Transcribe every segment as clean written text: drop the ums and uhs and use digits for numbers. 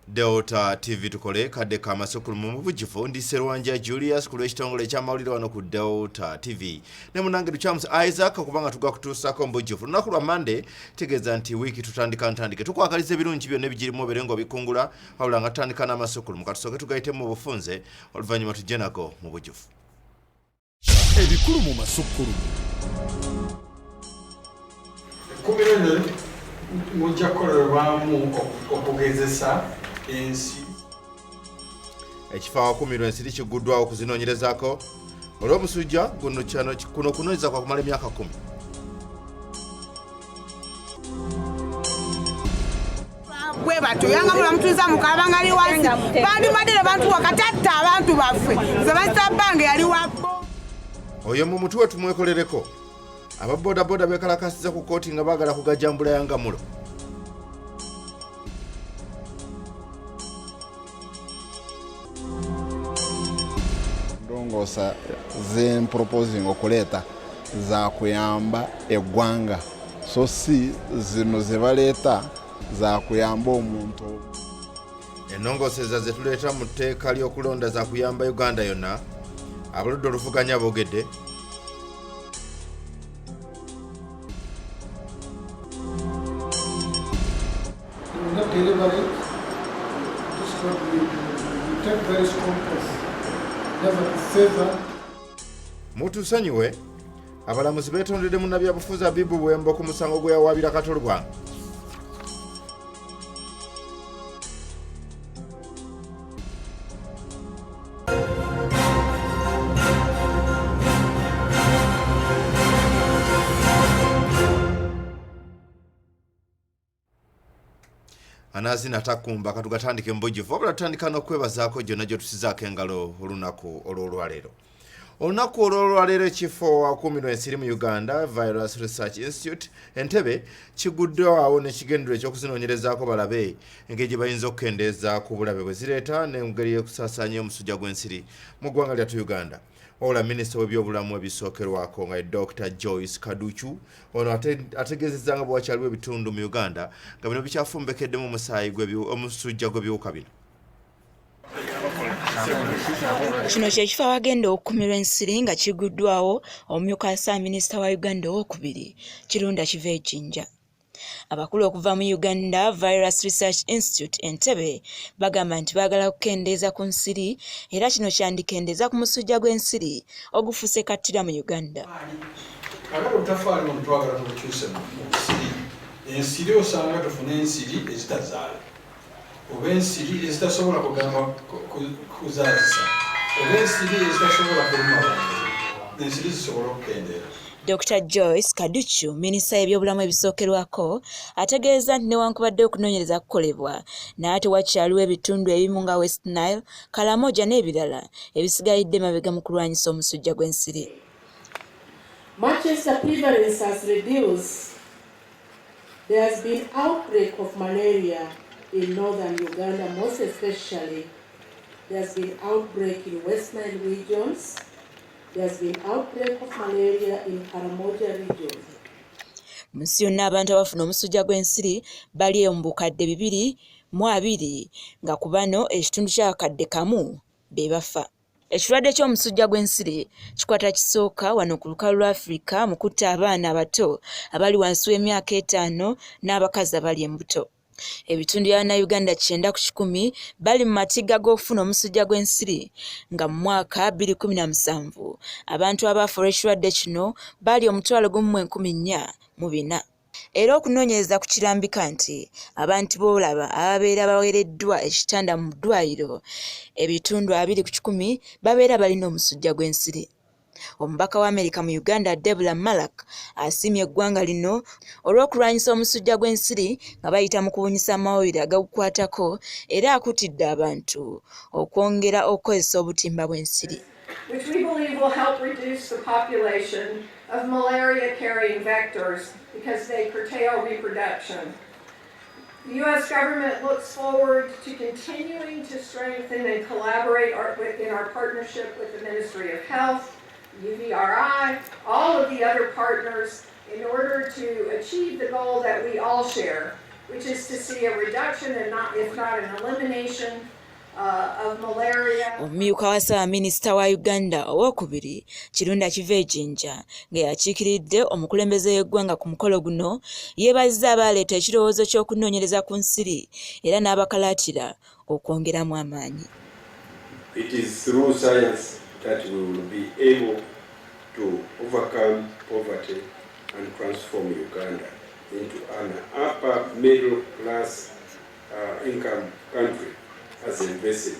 Delta TV tukole kadde ka masukulumu mu bujjuvu. Ndi Serwanja Julius ku lw'ekitongole eky'amawulire wano ku Delta TV ne munange Lukyamuzi Isaac, kubanga tugwa kutuusaako mu bujjuvu. Lunaku lwa Monday, tegeeza nti wiiki tutandika ntandike. Tukwagaliza ebirungi byonna ebigirimu obeere ng'obikungula, wabula nga tutandika n'amasukulumu. Katusooke tugayitemu mu bufunze, oluvannyuma tujje nago mu bujjuvu. Ebikulu mu masukkulumu. Ekkumiro lino mujja kukolerwamu okugezesa ensi. Ekifo awakuumirwa ensiri kigguddwawo okuzinoonyerezaako olw'omusujja guno. Kyano kuno okunoonyeza kwa kumala emyaka 10. Bwe batyo yanga mulamutuliza mukabangali wansi bandibadde ne bantuwa katatta abantu baffe nze basita bange yali wa Oyo mu mutuwe tumwekolereko. Ababodaboda bekalakasiza ku kkooti nga baagala kugajambula yangamulo. Ndongoosa zemproposing okuleeta zakuyamba eggwanga, so si zino zebaleeta zakuyamba omuntu. Ennongooseza ze tuleeta mu tteeka ly'okulonda za kuyamba Uganda yonna, abaludde oluvuganya boogedde. Not deliberate. This is what we do. We take very strong oath never to favor. Mutusonyiwe, abalamuzi beetondedde munnabyabufuzi Abibu Bwembo ku musango gwe yawaabira Kato Lubwama. Anazina takumba. Katugatandike mu bujjuvu, wabula tutandika n'okwebazaako gyonna gyotusizaako engalo olunaku olw'olwaleero. Olunaku olw'olwaleero, ekifo akuumirwa ensiri mu Uganda Virus Research Institute Entebe kiguddwawo n'ekigendererwa eky'okuzinoonyerezaako balabe engeri gye bayinza okukendeeza ku bulabe bwe zireeta n'engeri y'okusaasaanya omusujja gw'ensiri mu ggwanga lyattu Uganda. Wabula minisita w'ebyobulamu ebisookerwako nga ye Dr Joyce Kaducu, ono ategeezezza nga bwe wakyaliwo ebitundu mu Uganda nga bino bikyafumbekeddemu omusaayi omusujja gw'ebiwuka bino. Kino kye kifo awagenda okukumirwa ensiri nga kiguddwawo omumyuka ssaabaminisita wa Uganda owokubiri, Kirunda Kivejinja. Abakulu okuva mu Uganda Virus Research Institute Entebbe bagamba nti baagala kukendeeza ku nsiri, era kino kyandikendeeza ku musujja gw'ensiri ogufuuse kattira mu Uganda. Kakati obutafaali buno twagala tubukyuse mu nsiri. Ensiri osanga tufune ensiri ezitazaala, oba ensiri ezitasobola kugamba kuzaazisa, oba ensiri ezitasobola kuluma bantu. Ensiri zisobola okukendeera. Dr Joyce Kaducu, minisita y'ebyobulamu ebisookerwako, ategeeza nti newankubadde okunoonyereza kukolebwa, naye ate wakyaliwo ebitundu ebimu nga West Nile, Karamoja n'ebirala ebisigalidde mabega mu kulwanyisa omusujja gw'ensiri. Much as the prevalence has reduced, there has been outbreak of malaria in northern Uganda, most especially there has been outbreak in West Nile regions. There has been outbreak of malaria in Karamoja region. Mu nsi yonna abantu abafuna omusujja gw'ensiri bali eyo mu 20,020, nga ku bano ekitundu ky'akakadde 1 be bafa. Ekirwadde ky'omusujja gw'ensiri kikwata kisooka wano ku lukalu lwa Afirika mu kutta abaana abato abali wansi w'emyaka 5 n'abakazi abali embuto. Ebitundu bya bannayuganda 90 ku 100 bali mu matigga g'okufuna omusujja gw'ensiri, nga mu mwaka 2017 abantu abaafa olw'ekirwadde kino baali 14,404. Era okunoonyereza ku kirambika nti abantu b'olaba ababeera baweereddwa ekitanda mu ddwaliro, ebitundu 20 ku 100 babeera balina omusujja gw'ensiri. Omubaka wa Amerika mu Uganda, Debora Malac, asiimye eggwanga lino olw'okulwanyisa omusujja gw'ensiri nga bayita mu kubunyisa amawulire agagukwatako, era akutidde abantu okwongera okukozesa obutimba bw'ensiri. Which we believe will help reduce the population of malaria-carrying vectors because they curtail reproduction. The U.S. government looks forward to continuing to strengthen and collaborate in our partnership with the Ministry of Health, UVRI, all of the other partners in order to achieve the goal that we all share. which is to see a reduction and not, if not an elimination, of malaria. Omumyuka wa Ssaabaminisita wa Uganda owookubiri Kirunda Kivejinja nga yakiikiridde omukulembeze w'eggwanga ku mukolo guno yeebazizza abaaleeta ekirowoozo ky'okunoonyereza ku nsiri era n'abakalaatira okwongeramu amaanyi. It is through science that we will be able to overcome poverty and transform Uganda into an upper middle class income country as envisaged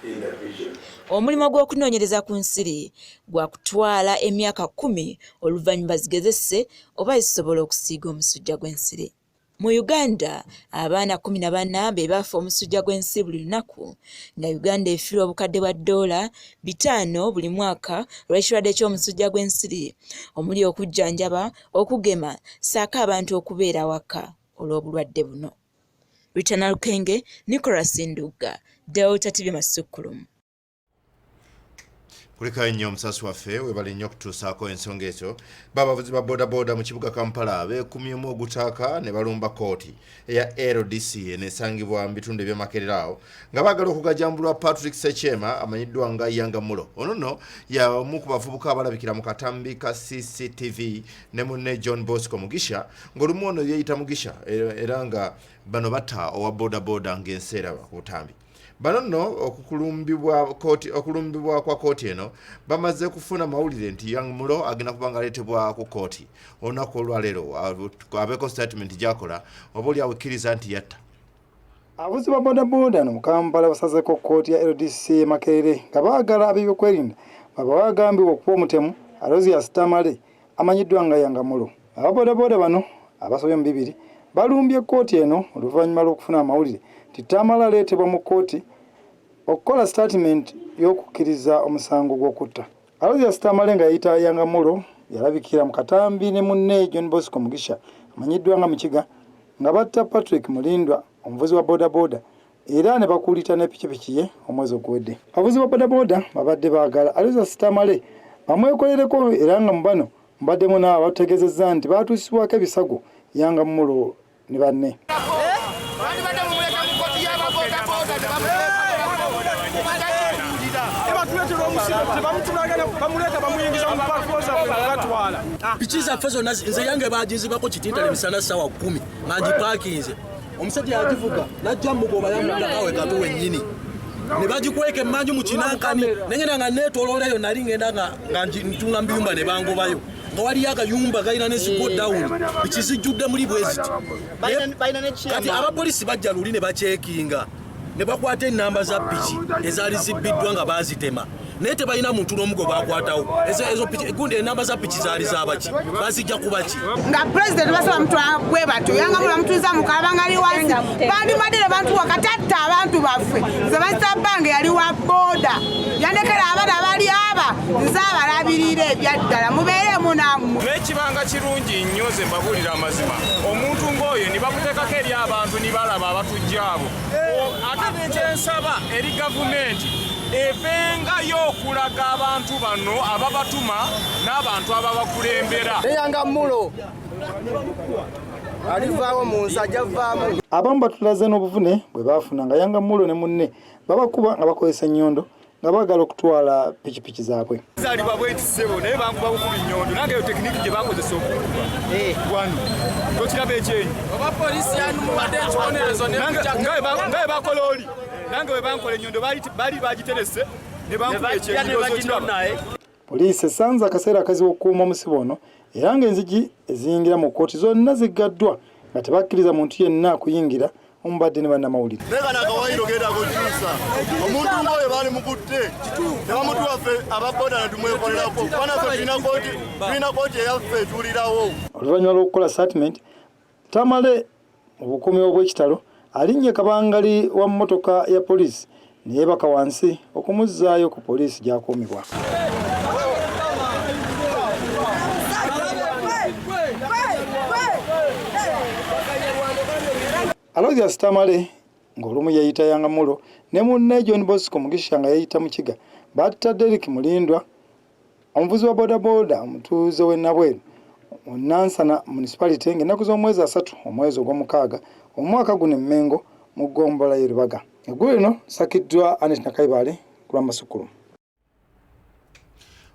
in the vision. Omulimu gw'okunoonyereza ku nsiri gwa kutwala emyaka 10 oluvannyuma zigezese oba zisobola okusiiga omusujja gw'ensiri. Mu Uganda abaana 14 be bafa omusujja gw'ensiri buli lunaku, nga Uganda efiirwa obukadde bwa $500 buli mwaka olw'ekirwadde ky'omusujja gw'ensiri, omuli okujjanjaba, okugema ssaako abantu okubeera awaka olw'obulwadde buno. Rita Nalukenge, Nicholas Ndugga, Delta TV Masukkulumu. Kulikayo nnyo omusasi waffe, webale nnyo okutuusaako ensonga ezo. Babavuzi ba bodaboda mu kibuga Kampala beekumyemu ogutaaka ne balumba kkooti eya LDC eneesangibwa mu bitundu eby'e Makerere awo nga baagala okugajambulwa Patrick Sechema amanyiddwa nga Yanga Mulo. Ono nno y'omu ku bavubuka abalabikira mu katambi ka CCTV ne munne John Bosco Mugisha, ng'olumu ono yeeyita Mugisha era nga bano batta owa bodaboda ng'ensi eraba ku butambi. Bano nno okulumbibwa kwa kkooti eno bamaze kufuna mawulire nti Young Mulo agenda kuba nga aleetebwa ku kkooti olunaku olwaleero abeeko statement gy'akola oba oli awo ekkiriza nti yatta. Abavuzi ba bodaboda no mu Kampala basazeeko kkooti ya LDC e Makerere nga baagala ab'ebyokwerinda babawe agambibwa okuba omutemu Aloysius Tamale amanyiddwa nga Yanga Mulo. Aba bodaboda bano abasobye mu 2 balumbye kkooti eno oluvannyuma lw'okufuna amawulire nti Tamale aleetebwa mu kkooti okukola sitatimenti y'okukkiriza omusango gw'okutta. Aloysius Tamale nga yayita Yanga Mulo yalabikira mu katambi ne munne John Bosco Mugisha amanyiddwa nga Mukiga nga batta Patrick Mulindwa omuvuzi wa bodaboda era ne bakuulita ne pikipiki ye omwezi oguwedde. Abavuzi ba bodaboda babadde baagala Aloysius Tamale bamwekolereko era nga mu bano mubaddemu n'abo bategeezezza nti baatuusibwako ebisago Yanga Mulo ne banne. Piki zaffe zonna nze yange bagizibako kitintale misana 10:00 nga ngipaakinze. Omusajja yagivuga n'ajja mugoba yamulakawe kato wennyini. Ne bagikweka emmanju mu kinankani nengenda nga neetooloola eyo nali ngenda nga ntunga mu biyumba ne bangobayo. Nga waliyo akayumba kalina ne squat down ekizijjudde muli bwe ziti. Kati abapoliisi bajja luli ne bakyekinga ne bakwata ennamba za piki ezaali zibbiddwa nga baazitema. Naye tebalina muntu n'omu gwe bakwatawo. Ezo piki, gundi ennamba za piki zaali zabaki? Bazijja ku baki? Nga pulezidenti basaba mutwala bwe batyo, Yanga Mulo bamutuuza mu kabangali wansi. Bandibadde ne bantuwa katatta abantu baffe. Nze bazita bbange yali wa booda. Yandekera abaana bali aba, nze abalabirira ebyaddala, mubeeremu nammwe. Naye kibanga kirungi nnyo nze mbabuulira amazima. Omuntu ng'oyo ne bamuteekako eri abantu ne balaba abatujja abo. Ate n'ekyensaba eri gavumenti evengayo okulaga abantu bano ababatuma n'abantu ababakulembera. Yanga Mulo alivaawo mu nsi ajja vaamu. Abamu batulaze n'obuvune bwe baafuna nga Yanga Mulo ne munne babakuba nga bakozesa ennyondo nga baagala okutwala pikipiki zaabwe. Zaalibwa bweti ssebo naye bankuba bukubi nnyondo nange eyo tekiniki gye bakozesa okunkuba. Wano tokiraba ekyenyi. Oba poliisi yanumuwadde ekibonerezo ne Nga bwe bakola oli nange bwe bankola ennyondo baali bagiterese ne bankuba ekyenyi okiraba. Poliisi esanze akaseera akazibu okukuuma omusibe ono era ng'enzigi eziyingira mu kkooti zonna ziggaddwa nga tebakkiriza muntu yenna kuyingira omubadde ne bannamawulire. Naye kano akawayiro keetaaga okukyusa. Omuntu ng'oyo baali mukutte ne bamutuwa ffe aba boda ne tumwekolerako. Kuba naffe tulina kkooti eyaffe etuulirawo. Oluvannyuma lw'okukola sitatimenti, Tamale mu bukuumi obw'ekitalo alinnye kabangali wa mmotoka ya poliisi ne yeebaka wansi okumuzzaayo ku poliisi gy'akuumibwa. Aloysius Tamale ng'olumu yeeyita Yanga Mulo ne munne John Bosco Mugisha nga yeeyita Mukiga batta Derrick Mulindwa omuvuzi wa bodaboda omutuuze w'e Nabweru mu Nansana Municipality ng'ennaku z'omwezi 3 omwezi ogw'omukaaga Omwaka guno e Mmengo mu ggombolola y'e Lubaga. Eggulu lino lisakiddwa Anet Nakayibaale ku lw'Amasukulu.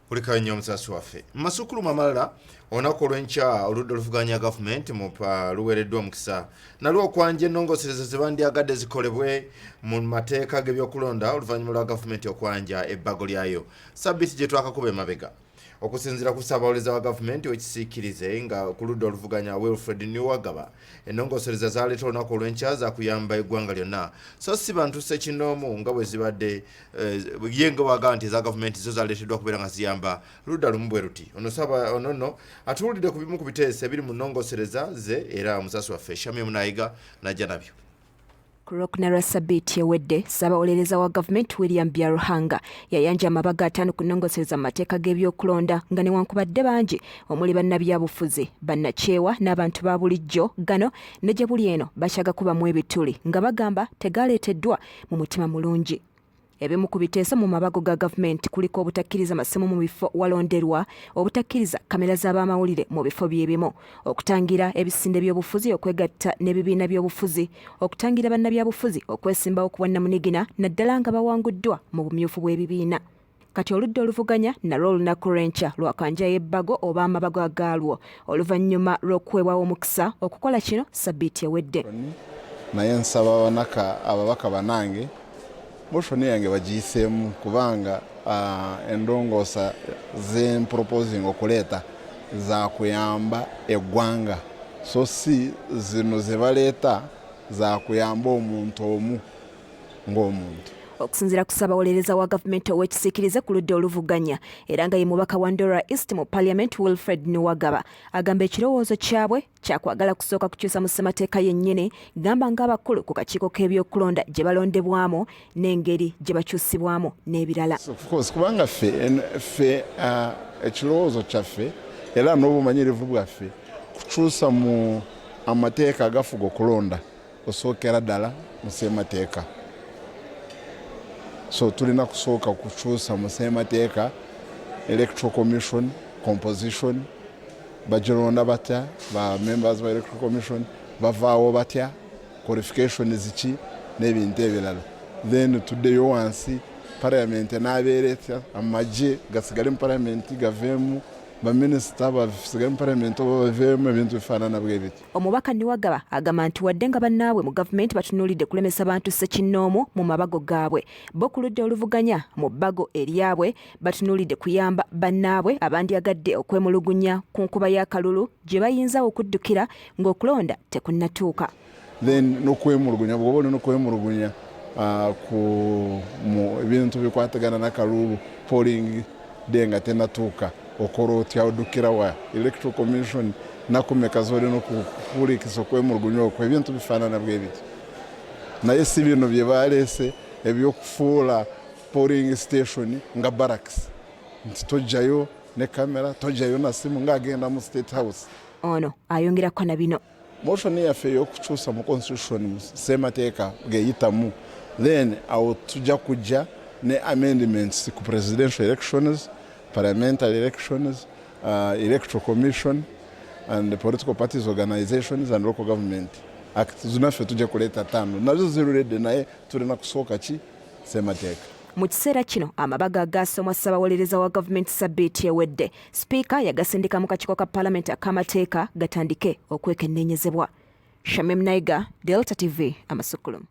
Kulikayo nnyo omusasi waffe. Mu masukulumu amalala, olunaku olw'enkya oludda oluvuganya gavumenti mu luweereddwa omukisa nalwo okwanja ennongoosereza ze bandyagadde zikolebwe mu mateeka g'ebyokulonda oluvannyuma lwa gavumenti okwanja ebbago lyayo sabbiiti gye twakakuba emabega. Okusinziira ku ssaabawolereza wa gavumenti ow'ekisiikirize nga ku ludda oluvuganya Wilfred Niwagaba, ennongoosereza zaleeta olunaku olw'enkya zakuyamba eggwanga lyonna so si bantu ssekinnoomu nga bwe zibadde eh, ye nga bwagamba nti eza gavumenti zo zaleeteddwa kubeera nga ziyamba ludda lumu bwe luti. Ono saba ono nno atuwulidde ku bimu ku biteeso ebiri mu nnongoosereza ze era omusasi waffe Shamim Nayiga najja nabyo. Ku Lwokuna lwa ssabbiiti ewedde, Ssaabawolereza wa gavumenti William Byaruhanga yayanja amabago ataano ku nnongoosereza mu mateeka g'ebyokulonda nga newankubadde bangi omuli bannabyabufuzi, bannakyewa n'abantu ba bulijjo gano ne gye buli eno bakyagakubamu ebituli nga bagamba tegaaleeteddwa mu mutima mulungi. Ebimu ku biteeso mu mabago ga gavumenti kuliko obutakkiriza masimu mu bifo walonderwa, obutakkiriza kkamera z'abamawulire mu bifo by'ebimu, okutangira ebisinde by'obufuzi okwegatta n'ebibiina by'obufuzi, okutangira bannabyabufuzi okwesimbawo ku bwannamunigina naddala nga bawanguddwa mu bumyufu bw'ebibiina. Kati oludda oluvuganya nalwo olunaku lw'enkya lwakanjayo ebbago oba amabago agaalwo oluvannyuma lw'okuweebwa omukisa okukola kino ssabbiiti ewedde. Naye nsaba abanaka ababaka banange motion yange bagiyiseemu kubanga endongoosa ze mproposing okuleeta zakuyamba eggwanga so si zino zebaleeta zakuyamba omuntu omu ng'omuntu. Okusinziira ku Ssaabawolereza wa gavumenti ow'ekisiikirize ku ludda oluvuganya era nga ye mubaka wa Ndora East mu Parliament Wilfred Nuwagaba agamba ekirowoozo kyabwe kyakwagala kusooka kukyusa mu ssemateeka yennyini gamba ng'abakulu ku kakiiko k'ebyokulonda gye balondebwamu n'engeri gye bakyusibwamu n'ebirala. Of course, kubanga ffe ekirowoozo kyaffe era n'obumanyirivu bwaffe kukyusa mu amateeka agafuga okulonda Osookera ddala mu ssemateeka. So tulina kusooka kukyusa mu ssemateeka, Electoral Commission composition bagironda batya, ba members ba Electoral Commission bavaawo batya, qualification ziki n'ebintu ebirala. Then tuddeyo wansi parliament enaabeera etya, amagye gasigale mu parliament gaveemu, baminisita basigale mu parliament oba baveemu, ebintu bifaanana bwe bityo. Omubaka Niwagaba agamba nti wadde nga bannaabwe mu gavumenti batunuulidde kulemesa bantu ssekinnoomu mu mabago gaabwe, bo ku ludda oluvuganya mu bbago eryabwe batunuulidde kuyamba bannaabwe abandyagadde okwemulugunya ku nkuba y'akalulu gye bayinza okuddukira ng'okulonda tekunnatuuka. Then n'okwemulugunya bw'oba olina okwemulugunya ku mu ebintu bikwatagana n'akalulu polling day nga tenatuuka okola otya oddukira wa Electoral Commission nakumeka z'olina okuwulikisa okwemulugunya okwo ebintu bifaanana bwe bityo naye si bino bye baleese ebyokufuula polling station nga barracks nti tojjayo ne kamera tojjayo na simu ng'agenda mu State House. Ono ayongerako na bino. Motion yaffe ey'okukyusa mu constitution mu ssemateeka bw'eyitamu then awo tujja kujja ne amendments ku presidential elections, parliamentary elections, electoral commission and the political parties organizations and local government act zunaffe tujja kuleeta ttaano nazo ziruledde naye tulina kusooka ki ssemateeka. Mu kiseera kino amabago agaasomwa Ssabawolereza wa gavumenti ssabbiiti ewedde, Sipiika yagasindika mu kakiiko ka Palamenti ak'amateeka gatandike okwekenneenyezebwa. Shamim Naiga, Delta TV, Amasukkulumu.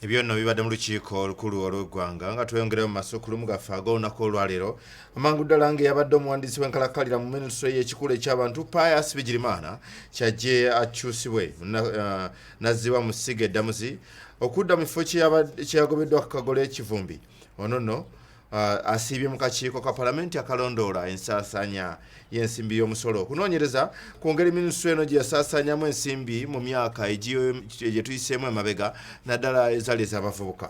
Ebyo nno bibadde mu lukiiko olukulu olw'eggwanga nga tweyongerayo mu masukkulumu gaffe ag'olunaku olwaleero. Amangu ddala ng'eyabadde omuwandiisi w'enkalakkalira mu minisitule y'ekikula eky'abantu Pius Bigirimana kyajje akyusibwe n'azzibwa mu ssiga eddamuzi okudda mu kifo kye yagobeddwa ku Kagole Kivumbi. Ono nno asiibye mu kakiiko ka palamenti akalondoola ensaasaanya y'ensimbi y'omusolo okunoonyereza ku ngeri minisitule eno gye yasaasaanyamu ensimbi mu myaka gye tuyiseemu emabega naddala ezaali ez'abavubuka.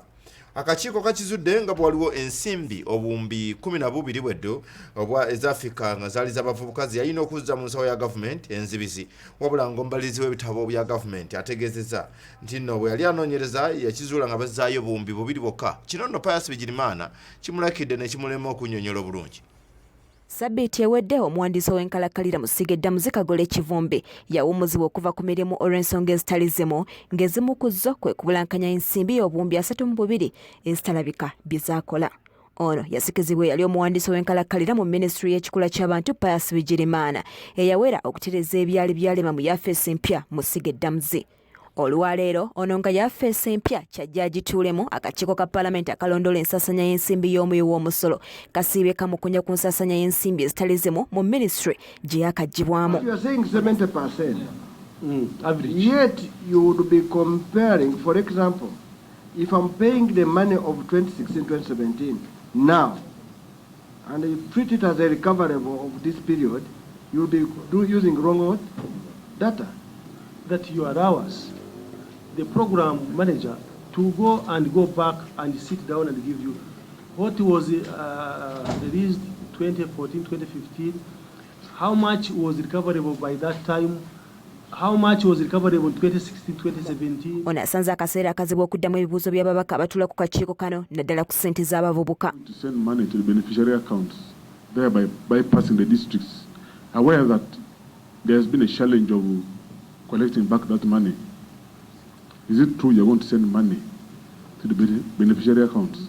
Akakiiko kakizudde nga bwaliwo ensimbi obuwumbi 12 bweddo obwa ezafika nga zaali z'abavubuka ze yalina okuzza mu nsawo ya gavumenti enzibizi, wabula ng'omubalirizi w'ebitabo bya gavumenti ategeezezza nti nno bwe yali anoonyereza yakizuula nga bazzaayo 2000 bwokka. Kino nno Pius Bigirimana kimulakidde ne kimulema okunnyonnyola obulungi. Sabbiiti ewedde omuwandiisi ow'enkalakkalira mu ssiga eddamuzi Kagolo Kivumbi yawummuzibwa okuva ku mirimu olw'ensonga ezitali zimu, ng'ezimu ku zo kwe kubulankanya ensimbi obuwumbi 32 ezitalabika bye zaakola. Ono yasikizibwa eyali omuwandiisi ow'enkalakkalira mu minisitule y'ekikula ky'abantu Pius Bigirimana eyawera okutereeza ebyali byalema mu yafeesi empya mu ssiga eddamuzi. Olwaleero ono nga yafeesi empya kyajja agituulemu, akakiiko ka palamenti akalondoola ensaasaanya y'ensimbi y'omuwi w'omusolo kasiibye kamukunya ku nsaasaanya y'ensimbi ezitali zimu mu minisitule gye yakaggyibwamu. You are saying 70%. Yet you would be comparing, for example, if I'm paying the money of 2016, 2017 now, and you treat it as a recoverable of this period, you'll be using wrong what? Data. That you allow us, the program manager, to go and go back and sit down and give you what was released 2014, 2015, how much was recoverable by that time, how much was recoverable in 2016, 2017. Ono asanze akaseera akazibu okuddamu ebibuuzo by'ababaka abatuula ku kakiiko kano naddala ku ssente z'abavubuka. To send money to the beneficiary accounts, thereby bypassing the districts, aware that there has been a challenge of collecting back that money. Is it true you're going to send money to the beneficiary accounts?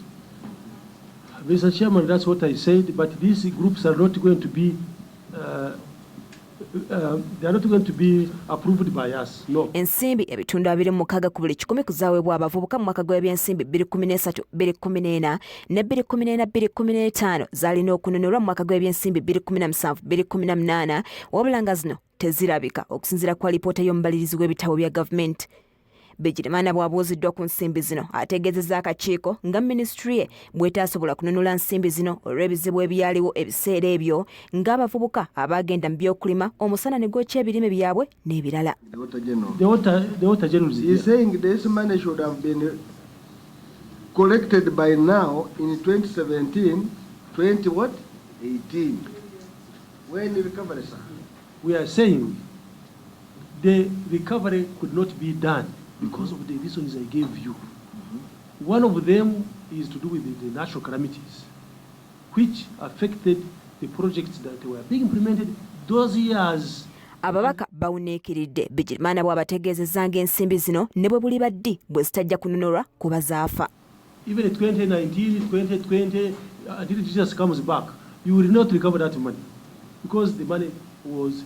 Mr. Chairman, that's what I said, but these groups are not going to be they are not going to be approved by us. No. Ensimbi ebitundu 26 ku buli 100 kuzaweebwa abavubuka mu mwaka gw'ebyensimbi 2013 2014 ne 2014 2015 zaalina okununulwa mu mwaka gw'ebyensimbi 2017 2018, wabula nga zino tezirabika okusinziira ku alipoota y'omubalirizi w'ebitabo bya gavumenti. Bigirimana bw'abuuziddwa ku nsimbi zino ategeezezza akakiiko nga minisitule ye bw'etaasobola kununula nsimbi zino olw'ebizibu ebyaliwo ebiseera ebyo ng'abavubuka abaagenda mu by'okulima omusana ne gwokya ebirime byabwe n'ebirala. The Auditor General. The Auditor General is He's here. saying this money should have been collected by now in 2017, 20 what? 18. When recovery, sir? We are saying the recovery could not be done because of the reasons I gave you. One of them is to do with the natural calamities, which affected the projects that were being implemented those years. Ababaka bawuniikiridde Bigirimana bw'abategeezezza ng'ensimbi zino ne bwe buliba ddi bwe zitajja kununulwa kuba zaafa. Even 2019, 2020, until Jesus comes back, you will not recover that money because the money was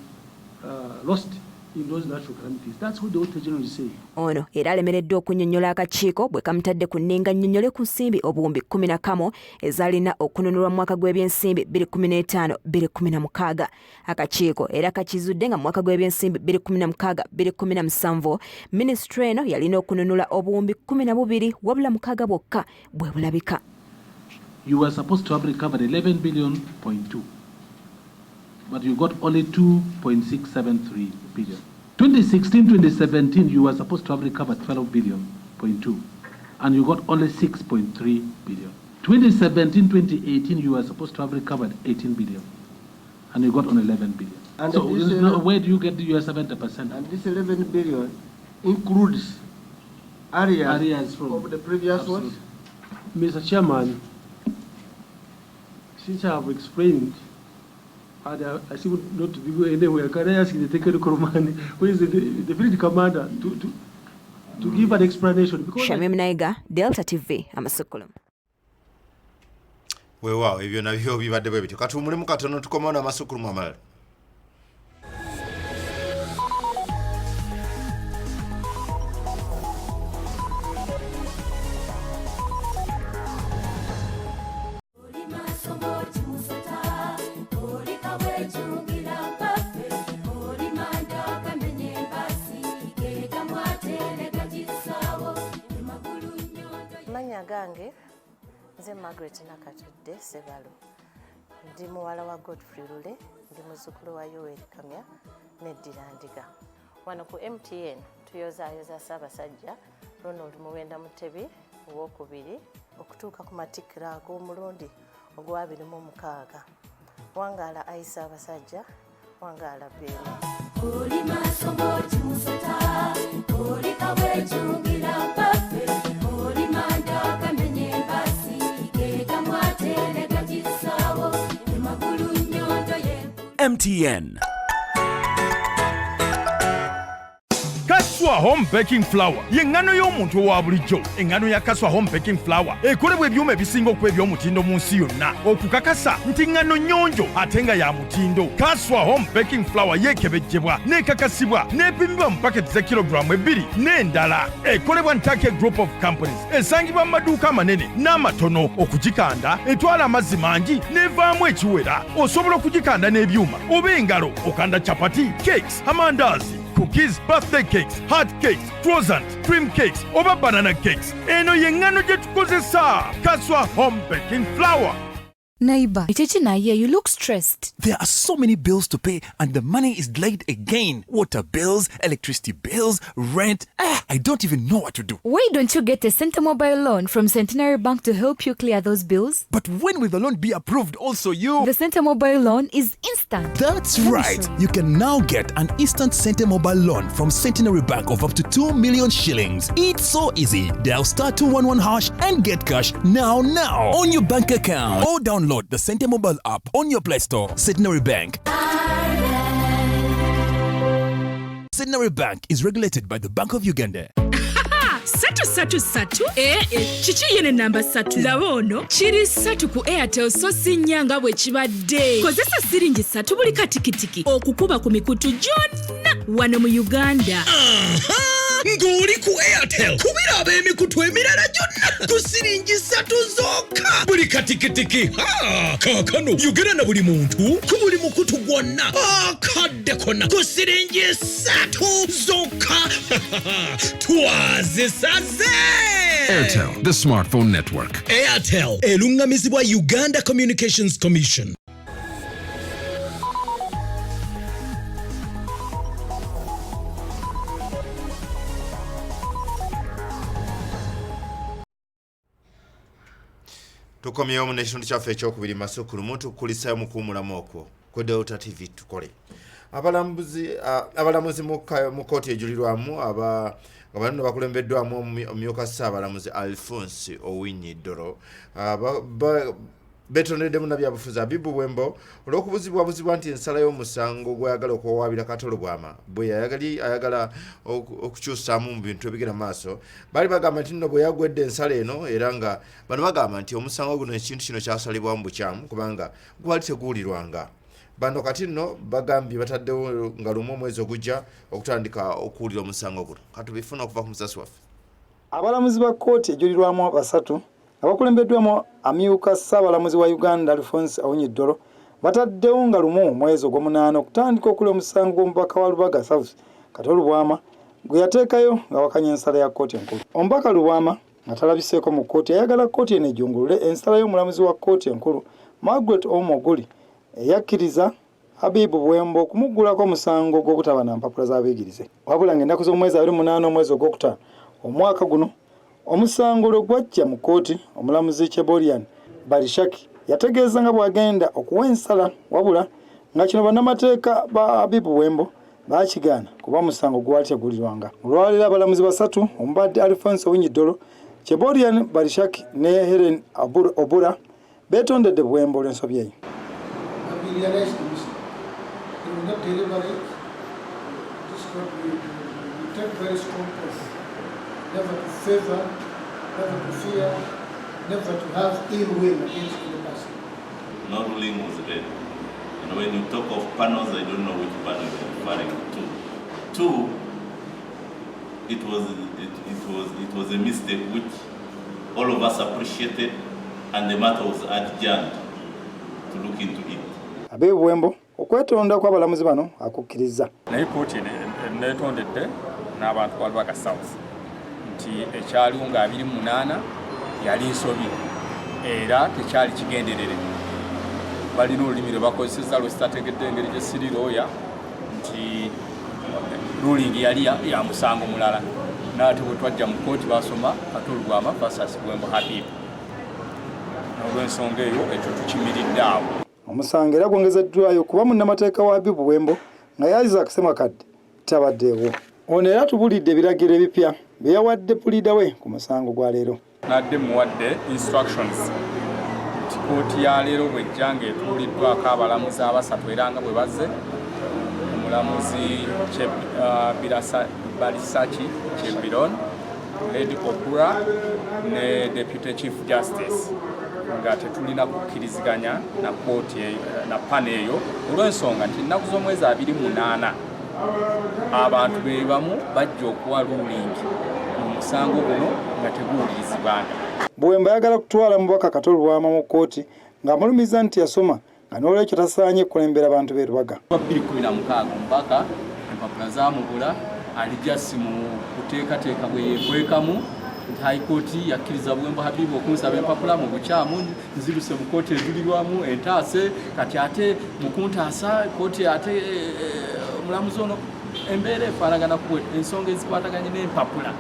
lost in those natural calamities. That's what the Auditor General is saying. Ono era alemereddwa okunnyonnyola akakiiko bwe kamutadde ku nninga nnyonnyole ku nsimbi obuwumbi 11 ezaalina okununulwa mu mwaka gw'ebyensimbi 2015 2016. Akakiiko era kakizudde nga mu mwaka gw'ebyensimbi 2016 2017 minisitule eno yalina okununula obuwumbi 12 wabula 6 bwokka bwe bulabika. You were supposed to have recovered 11.2 billion, but you got only 2.673 billion. 2016, 2017, you were supposed to have recovered 12.2 billion, and you got only 6.3 billion. 2017, 2018, you were supposed to have recovered 18 billion, and you got only 11 billion. And so this, where do you get your 70%? And this 11 billion includes areas from of the previous ones? Mr. Chairman, since I have explained, and I seem not to be anywhere, can I ask the technical man, who is the field commander, to give an explanation? Because Shamim Naiga, Delta TV, Amasukulu. Weewaawo ebyo nabyo bibadde bwe bityo. Katuwummulemu katono tukomawo n'amasukulumu amalala. Amannya gange nze Margaret Nakatudde Sebalu, ndi muwala wa Godfrey Lule, ndi muzzukulu wa Yoweri Kamya neddira Ndiga. Wano ku MTN tuyozaayoza Ssaabasajja Ronald Muwenda Mutebi owokubiri okutuuka ku matikkira ag'omulundi ogwa 26. Wangaala ayi Ssaabasajja, wangaala Beene. Oli maaso ng'okimusota, oli kabwejungira mpaffe, oli manda gamenye embasi, ge gamwatere gagisaawo, emagulu nnyo. MTN. Kaswa Home Baking Flour ye ŋŋano y'omuntu owa bulijjo. Eŋŋano ya Kaswa Home Baking Flour ekolebwa ebyuma ebisinga okuba eby'omutindo mu nsi yonna okukakasa nti ŋŋano nnyonjo ate nga ya mutindo. Kaswa Home Baking Flour yeekebejjebwa n'ekakasibwa n'epimibwa mu paketi za kilogulaamu ebbiri n'endala. Ekolebwa Ntake Group of Companies, esangibwa mu maduuka amanene n'amatono. Okugikanda etwala amazzi mangi n'evaamu ekiwera. Osobola okugikanda n'ebyuma oba engalo. Okanda chapati, cakes, amandaazi, cookies, birthday cakes, hard cakes, croissant, cream cakes oba banana cakes. Eno ye ŋŋano gye tukozesa. Kaswa Home Baking Flour. Neighbor, Kiki naye, you look stressed. There are so many bills to pay and the money is delayed again. Water bills, electricity bills, rent. Ah, I don't even know what to do. Why don't you get a Center Mobile loan from Centenary Bank to help you clear those bills? But when will the loan be approved also, you? The Center Mobile loan is instant. That's Let me right. show you. You can now get an instant Center Mobile loan from Centenary Bank of up to 2 million shillings. It's so easy. Dial star 211 hash and get cash now now on your bank account or download the Center Mobile app on your Play Store. Centenary Bank. Centenary Bank is regulated by the Bank of Uganda. 333 ee kiki ye ne namba 3 laba ono kiri 3 ku Airtel so si nnya nga bwe kibadde. Kozesa siringi 3 buli katikitiki okukuba ku mikutu gyonna wano mu Uganda. Ng'oli ku Airtel kubira ab'emikutu emirala gyonna ku siringi 3 zokka buli katikitiki. Ha! Kaakano yogera na buli muntu ku buli mukutu gwonna akadde konna ku siringi 3 zokka. Twazisaze. Airtel, the smartphone network. Airtel eluŋŋamizibwa Uganda Communications Commission. Tukomyewo mu n'ekitundu kyaffe ekyokubiri masukulumu tukulisayo mu kuwumulamu okwo ku Delta TV tukole. Abalamuzi mu kkooti ejulirwamu nga bano bakulembeddwamu omumyuka Ssaabalamuzi Alphonse Owiny Dollo, beetondedde munnabyabufuzi Abibu Bwembo olw'okubuzibwabuzibwa nti ensala y'omusango gw'ayagala okuwawaabira Kato Lubwama bwe yayagali ayagala okukyusaamu mu bintu ebigenda mu maaso. Baali bagamba nti nno bwe yagwedde ensala eno, era nga bano bagamba nti omusango guno ekintu kino kyasalibwamu mu bukyamu kubanga gwali teguwulirwanga. Bano kati nno bagambye bataddewo nga lumu omwezi ogujja okutandika okuwulira omusango guno. Katubifuna okuva ku musasi waffe. Abalamuzi ba kkooti ejulirwamu basatu nga bakulembeddwamu amyuka Ssaabalamuzi wa Uganda Alphonse Owiny Dollo bataddewo nga lumu omwezi ogw'omunaana okutandika okulya omusango gw'omubaka wa Lubaga South Kato Lubwama gwe yateekayo ng'awakanya ensala ya kkooti enkulu. Omubaka Lubwama nga talabiseeko mu kkooti ayagala kkooti eno ejungulule ensala y'omulamuzi wa kkooti enkulu Margaret Ouma Oguli eyakkiriza Habibu Bwembo okumuggulako omusango gw'obutaba na mpapula z'abeegirize. Wabula ng'ennaku z'omwezi 28 omwezi ogwokutaano omwaka guno omusango lwe gwajja mu kkooti, omulamuzi Cheborian Barishaki yategeeza nga bw'agenda okuwa ensala, wabula nga kino bannamateeka ba Habibu Bwembo baakigaana kuba omusango gwali tegulirwanga. Olwaleero abalamuzi basatu omubadde Alphonse Owiny Dollo, Cheborian Barishaki ne Helen Obura beetondedde Bwembo olw'ensobi eyo. We realized the mistake. It was not deliberate. This is what we do. We take very strong oath, never to favor, never to fear, never to have ill will against any person. No ruling was read. And when you talk of panels, I don't know which panel you're referring to. Two, it was a mistake which all of us appreciated, and the matter was adjourned to look into it. Abe Bwembo okwetonda kw'abalamuzi bano akukkiriza. Naye kkooti neetondedde n'abantu ba Lubaga South nti ekyaliwo nga 28 yali nsobi era tekyali kigenderere. Balina olulimi lwe bakozesezza lwe sitategedde engeri gye siri looya nti ruling yali ya musango mulala, n'ate bwe twajja mu kkooti basoma Kato Lubwama versus Bwembo Habib. N'olw'ensonga eyo ekyo tukimiridde awo. Omusango era gwongezeddwayo kuba munnamateeka wa Habibu Bwembo nga Isaac Ssemakadde tabaddeewo. Ono era atubulidde ebiragiro ebipya bye yawadde puliida we ku musango gwa leero. Nadde muwadde instructions nti Kkooti ya leero bw'ejja ng'etuuliddwako abalamuzi abasatu era nga bwe bazze, omulamuzi Barishaki Chebiron, Lady Obura ne Deputy Chief Justice, nga tetulina kukkiriziganya na kkooti na panel eyo olw'ensonga nti ennaku z'omwezi 28 abantu be bamu bajja okuwa ruling mu musango guno nga teguwulirizibwanga. Buwembo ayagala kutwala mubaka Kato Lubwama mu kkooti ng'amulumiza nti yasoma nga n'olwekyo tasaanye kukulembera bantu b'e Lubaga. 2016 omubaka empapula zaamubula, ali just mu kuteekateeka bwe yeekwekamu nti High Court yakkiriza Buwembo Habibu okunsaba empapula mu bukyamu, nziruse mu kkooti ejulirwamu entaase, kati ate mu kuntaasa kkooti ate omulamuzi ono embeera efaanagana ku ensonga ezikwataganye n'empapula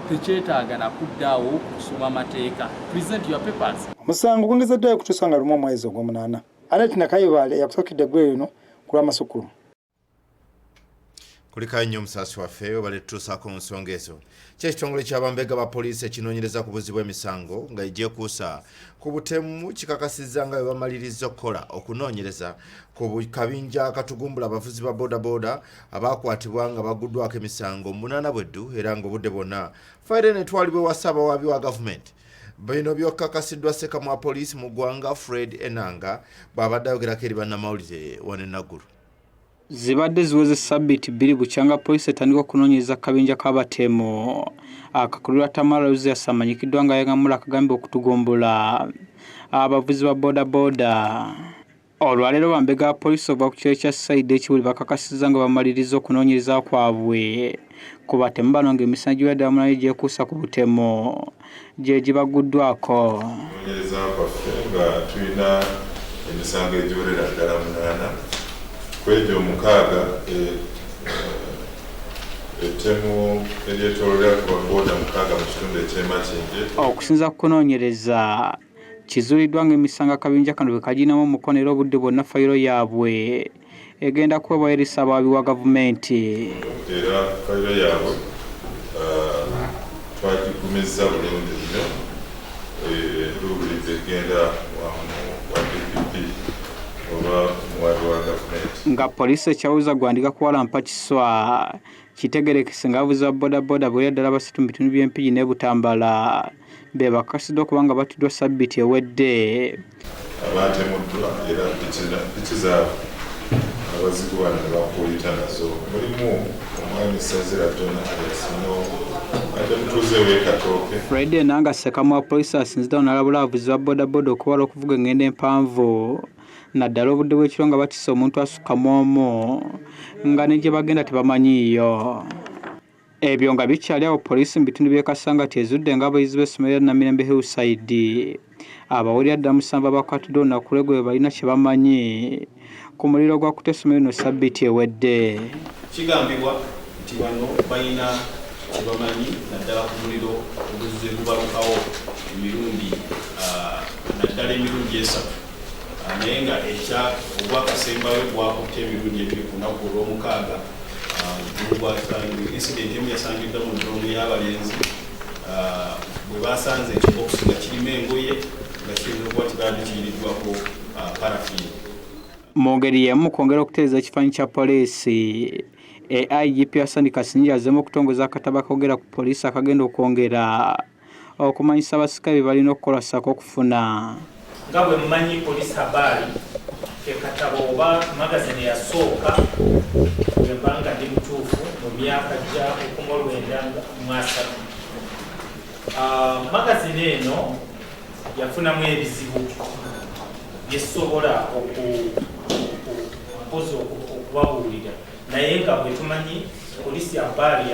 tekyetaaga na kuddaawo kusoma mateeka. Present your papers. Omusango gwongezeddwayo okutuusa nga 1 omwezi ogw'omunaana. Annet Nakayibaale eyakusakidde eggulire lino ku lw'amasukulu. Kulikayo nnyo omusaasi waffe obale tutuusaako mu nsonga ezo. Kyo ekitongole ky'abambega ba poliisi ekinoonyereza ku buzzi bw'emisango nga egyekuusa ku butemu kikakasizza nga bwe bamalirizza okukola okunoonyereza ku kabinja akatugumbula abavuzi ba bodaboda abaakwatibwa nga bagguddwako emisango munaana bweddu era ng'obudde bwonna fayiro eno etwalibwa ewa ssaabawaabi wa gavumenti. Bino byokakasiddwa ssekamwa poliisi mu ggwanga Fred Enanga bw'abadde ayogerako eri bannamawulire wano e Naguru. Zibadde ziweze ssabbiiti bbiri bukyanga poliisi etandika okunoonyereza ku kabinja k'abatemu akakulirwa Tamara Luzias amanyikiddwa nga Yangamula akagambibwa okutugumbula abavuzi ba bodaboda. Olwaleero bambega ba poliisi okuva ku kitebe kya CID e Kibuli bakakasizza nga bamalirizza okunoonyereza kwabwe ku batemu bano ng'emisango giwera ddala munaana egyekuusa ku butemu gye gibagguddwako. Okunoonyereza kwaffe nga tulina emisango egiwerera ddala munaana, ku egyo omukaaga ettemu eryetooloolera ku ba bbooda mukaaga mu kitundu eky'e Makindye. Okusinziira ku kunoonyereza, kizuuliddwa ng'emisango akabinja kano bwe kagirinamu omukono era obudde bwonna fayiro yaabwe egenda kuweebwayo eri ssaabawaabi wa gavumenti. Era fayiro yaabwe twagigumizza bulungi nnyo eruubiridde egenda wa DPP oba omuwaabi wa gavumenti. Nga poliisi ekyawuza gwandiga kuwalampa kiswa, kitegeerekese ng'abavuzi ba bodaboda abawerera ddala basatu mu bitundu by'e Mpigi n'e Butambala be bakakasiddwa okuba nga battiddwa ssabbiiti ewedde. Abaatemuddwa era piki zaabwe abazigu bano ne bakuulita nazo mulimu omwami Sazira Jonah alias Noo abadde mutuuze w'e Katooke. Fred Enanga Ssekamwa wa poliisi asinzidde wano n'alabula abavuzi ba bodaboda okwewala okuvuga engendo empanvu naddala obudde bw'ekiro nga batisse omuntu asukka mu omu nga ne gye bagenda tebamanyiiyo. Ebyo nga bikyali awo poliisi mu bitundu by'e Kasangati ezudde ng'abayizi b'essomero lya Namirembe Hillside abawerera ddala musanvu abakwatiddwa olunaku lw'eggulo bwe balina kye bamanyi ku muliro ogwakutte essomero lino ssabbiiti ewedde. Kigambibwa nti bano balina kyebamanyi naddala ku muliro oguzze gubalukawo emirundi naddala emirundi esatu naye nga ekya ogwakasembayo gwakutte emirundi ebiri ku lunaku olwomukaaga. Incident emu yasangiddwa mu ddoomu y'abalenzi bwe basanze ekibokisi nga kirimu engoye nga kiyinza okuba kibadde kiyiriddwako paraffin. Mu ngeri y'emu mu kwongera okutereeza ekifaananyi kya poliisi, AIGP Hassan Kasingye azzeemu okutongoza akatabo akoogera ku poliisi akagenda okwongera okumanyisa abasirikale bye balina okukola ssaako okufuna. Nga bwe mumanyi Police Habari ke katabo oba magazine eyasooka bwe mba nga ndi mutuufu mu myaka gya 1930. Magazine eno yafunamu ebizibu bye sisobola mpozi okubabuulira naye nga bwe tumanyi Police Habari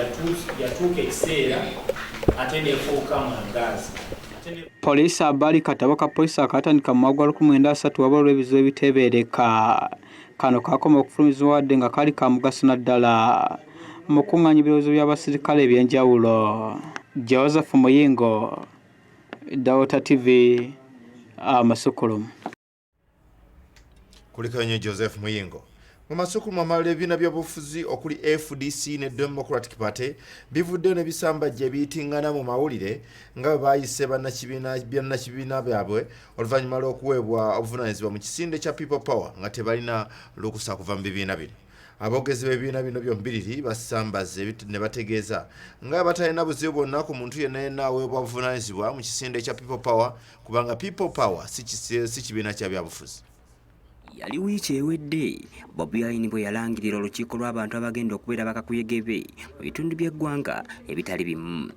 yatuuka ekiseera ate n'efuuka Mwangaza. Police Habari katabo ka poliisi akaatandika mu mwaka gwa 1930 wabula olw'ebizibu ebiteebeereka kano kaakoma okufulumizibwa wadde nga kaali ka mugaso naddala mu kukungaanya ebirowoozo by'abasirikale eby'enjawulo. Joseph Muyingo, Delta TV, Amasukulumu. Kulikayo nnyo Joseph Muyingo. Mu masukulumu amalala, ebibiina by'obufuzi okuli FDC ne Democratic Party bivuddeyo ne bisambajja ebiyitingana mu mawulire nga bwe baayise bannakibiina byabwe oluvannyuma lw'okuweebwa obuvunaanyizibwa mu kisinde kya People Power nga tebalina lukusa kuva mu bibiina bino. Aboogezi b'ebibiina bino byombiriri basambaze ne bategeeza nga batalina buzibu bwonna ku muntu yenna yenna aweebwa obuvunaanyizibwa mu kisinde kya People Power, kubanga People Power si kibiina kya byabufuzi. Yali wiiki ewedde Bobi Wine bwe yalangirira olukiiko lw'abantu abagenda okubeera bakakuyege be mu bitundu by'eggwanga ebitali bimu.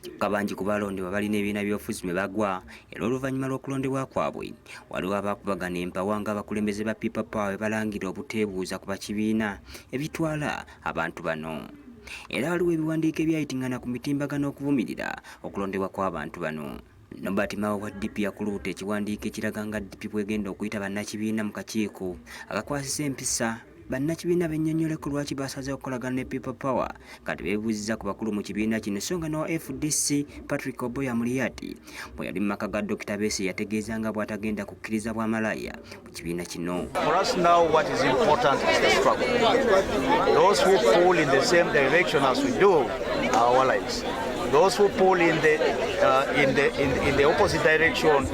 Kyokka bangi ku balondebwa balina ebibiina by'obufuzi mwe bagwa, era oluvannyuma lw'okulondebwa kwabwe waliwo abaakubagana empawa ng'abakulembeze ba People Power bwe balangira obuteebuuza ku bakibiina ebitwala abantu bano. Era waliwo ebiwandiiko ebyayitingana ku mitimbagano okuvumirira okulondebwa kw'abantu bano. Norbert Mao wa DP yakuluuta ekiwandiiko ekiraga nga DP bw'egenda okuyita bannakibiina mu kakiiko akakwasisa empisa, bannakibiina bennyonnyoleko lwaki basazeewo okukolagana ne People Power. Kati beebuuzizza ku bakulu mu kibiina kino. So nga n'owa FDC Patrick Oboi Amuriat bwe yali mu maka ga Dr. Besigye, yategeeza nga bw'atagenda kukkiriza bwamalaaya mu kibiina kino. For us now, what is important is the struggle. Those who pull in the same direction as we do are our allies. Those who pull in the opposite direction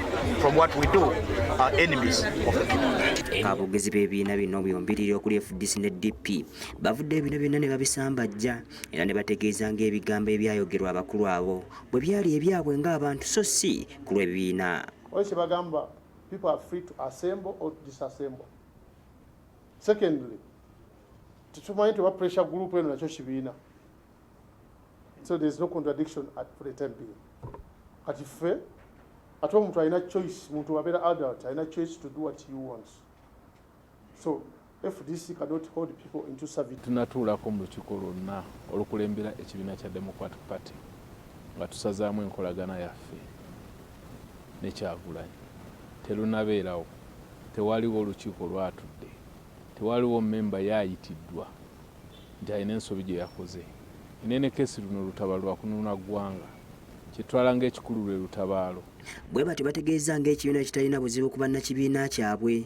from what we do are enemies of the people. Aboogezi b'ebibiina bino byombiriri okuli FDC ne DP bavudde bino byonna ne babisambajja, era ne bategeeza ng'ebigambo ebyayogerwa abakulu abo bwe byali ebyabwe ng'abantu, so si ku lw'ebibiina. Waliwo kye bagamba, people are free to assemble or to disassemble. Secondly, tetumanyi teba pressure group eno nakyo kibiina, so there is no contradiction at for the time being. Kati ffe ate omuntu alina choice, muntu abeera adult alina choice to do what he wants, so FDC cannot hold people into servitude. Tunatuulako mu lukiiko lwonna olukulembera ekibiina kya Democratic Party nga tusazaamu enkolagana yaffe ne Kyagulanyi. Terunabeerawo, tewaliwo olukiiko lwatudde, tewaliwo memba yaayitiddwa nti alina ensobi gye yakoze. Enene kesi luno lutaba lwakununa ggwanga, kyetwala ng'ekikulu lwe lutabaalo. Bwe batyo bategeeza ng'ekibiina kitalina buzibu ku bannakibiina kyabwe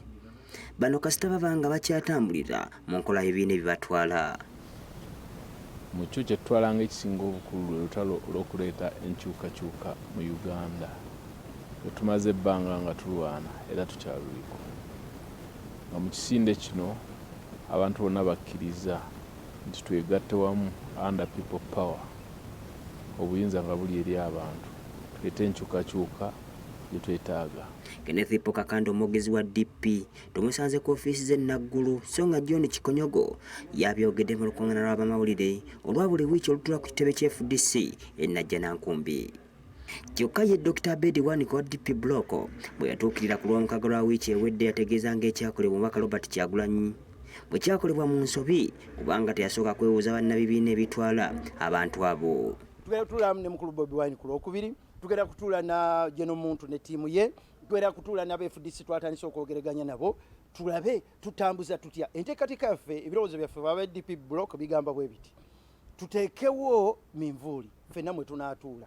bano, kasita baba nga bakyatambulira mu nkola y'ebibiina ebibatwala. Mu kyo kyetutwala ng'ekisinga obukulu lwe lutalo olw'okuleeta enkyukakyuka mu Uganda lwe tumaze ebbanga nga tulwana, era tukyaluliko, nga mu kisinde kino abantu bonna bakkiriza nti twegatte wamu under People Power, obuyinza nga buli eri abantu, tuleete enkyukakyuka gye twetaaga. Kenneth Paul Kakande, omwogezi wa DP, tumusanze ku ofiisi z'e Naggulu, so nga John Kikonyogo yabyogedde mu lukuŋŋaana lw'abamawulire olwa buli wiiki olutula ku kitebe kya FDC e Najjanankumbi. Kyokka ye Dr. Abedi Bwanika wa DP Bloc bwe yatuukirira ku Lwomukaaga lwa wiiki ewedde, yategeeza ng'ekyakolebwa omubaka Robert Kyagulanyi bwe kyakolebwa mu nsobi, kubanga teyasooka kwebuuza bannabibiina ebitwala abantu abo. Tugenda kutuula ne mukulu Bobi Wine ku Lwokubiri, tugenda kutuula na General Muntu ne ttiimu ye, tugenda kutuula n'aba FDC, twatandise okwogereganya nabo, tulabe tutambuza tutya enteekateeka yaffe. Ebirowoozo byaffe baba DP Bloc bigamba bwe biti: tuteekewo minvuuli ffenna mwe tunaatuula,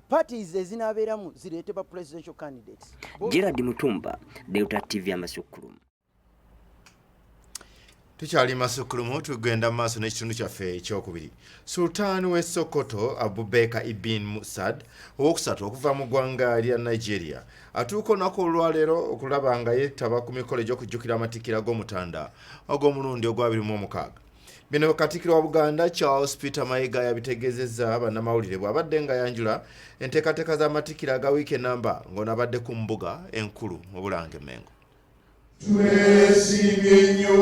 parties ezinaabeeramu zireete ba presidential candidates. Gerard Mutumba, Delta TV, amasukkulumu. Tukyali masukkulumu, tugenda mu maaso n'ekitundu kyaffe ekyokubiri. Sultaani w'e Sokoto Abubeka Ibin Musad owokusatu okuva mu ggwanga lya Nigeria atuuka olunaku olwaleero okulaba nga yeetaba ku mikolo egy'okujjukira amatikkira g'Omutanda ogw'omulundi ogwa 26. Bino Katikkiro wa Buganda Charles Peter Mayiga yabitegeezezza bannamawulire bw'abadde nga yanjula enteekateeka z'amatikkira aga wiiki enamba, ng'ono abadde ku mbuga enkulu mu Bulange Mengo. Twesiimye nnyo.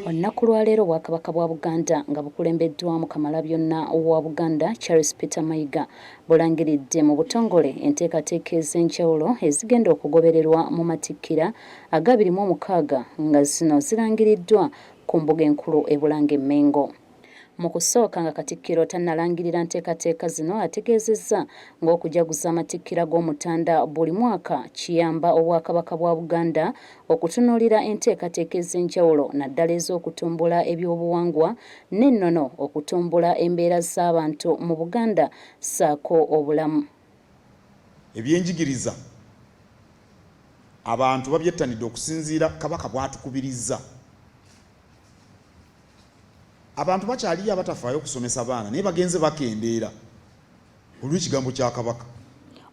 Olunaku lwaleero Obwakabaka bwa Buganda nga bukulembeddwamu Kamalabyonna wa Buganda Charles Peter Mayiga bulangiridde mu butongole enteekateeka ez'enjawulo ezigenda okugobererwa mu matikkira aga 26, nga zino zirangiriddwa ku mbuga enkulu e Bulange Mmengo. Mu kusooka nga Katikkiro tannalangirira nteekateeka zino, ategeezezza ng'okujaguza amatikkira g'Omutanda buli mwaka kiyamba Obwakabaka bwa Buganda okutunuulira enteekateeka ez'enjawulo, naddala ez'okutumbula ebyobuwangwa n'ennono, okutumbula embeera z'abantu mu Buganda ssaako obulamu. Ebyenjigiriza abantu babyettanidde okusinziira Kabaka bw'atukubirizza. Abantu bakyaliyo abatafaayo kusomesa baana naye bagenze bakendeera olw'ekigambo kya Kabaka.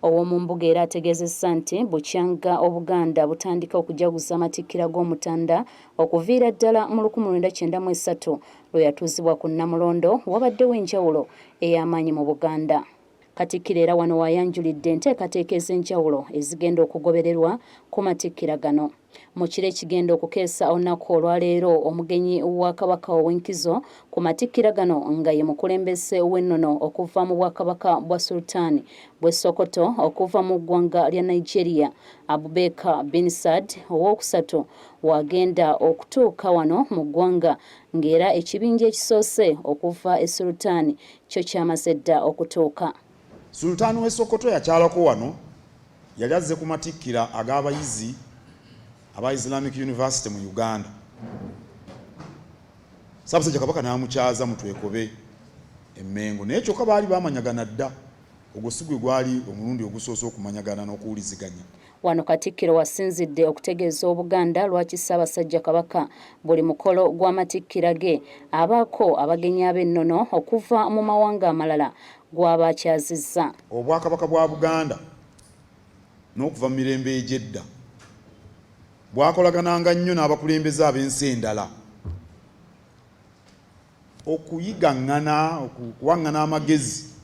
Ow'omumbuga era ategeezezza nti bukyanga Obuganda butandika okujaguza amatikkira g'Omutanda okuviira ddala mu 1993 lwe yatuuzibwa ku Nnamulondo wabaddewo enjawulo ey'amaanyi mu Buganda. Katikkiro era wano w'ayanjulidde enteekateeka ez'enjawulo ezigenda okugobererwa ku matikkira gano. Mu kiro ekigenda okukeesa olunaku olwaleero, omugenyi wa Kabaka ow'enkizo ku matikkira gano nga ye mukulembeze w'ennono okuva mu Bwakabaka bwa Sultan bw'e Sokoto okuva mu ggwanga lya Nigeria, Abubakar bin Saad owookusatu w'agenda okutuuka wano mu ggwanga ng'era ekibinja ekisoose okuva e Sultan kyo kyamaze dda okutuuka. Sultan w'e Sokoto yakyalako wano Yali azze ku matikkira ag'abayizi aba Islamic University mu Uganda. Ssaabasajja Kabaka n'amukyaza mu Twekobe e Mmengo naye kyokka baali baamanyagana dda. Ogwo si gwe gwali omulundi ogusoose okumanyagana n'okuwuliziganya. Wano Katikkiro wasinzidde okutegeeza Obuganda lwaki Ssaabasajja Kabaka buli mukolo gw'amatikkira ge abaako abagenyi ab'ennono okuva mu mawanga amalala gw'aba akyazizza. Obwakabaka bwa Buganda n'okuva mu mirembe egy'edda bwakolagananga nnyo n'abakulembeze ab'ensi endala okuyigaŋŋana, okuwaŋŋana amagezi.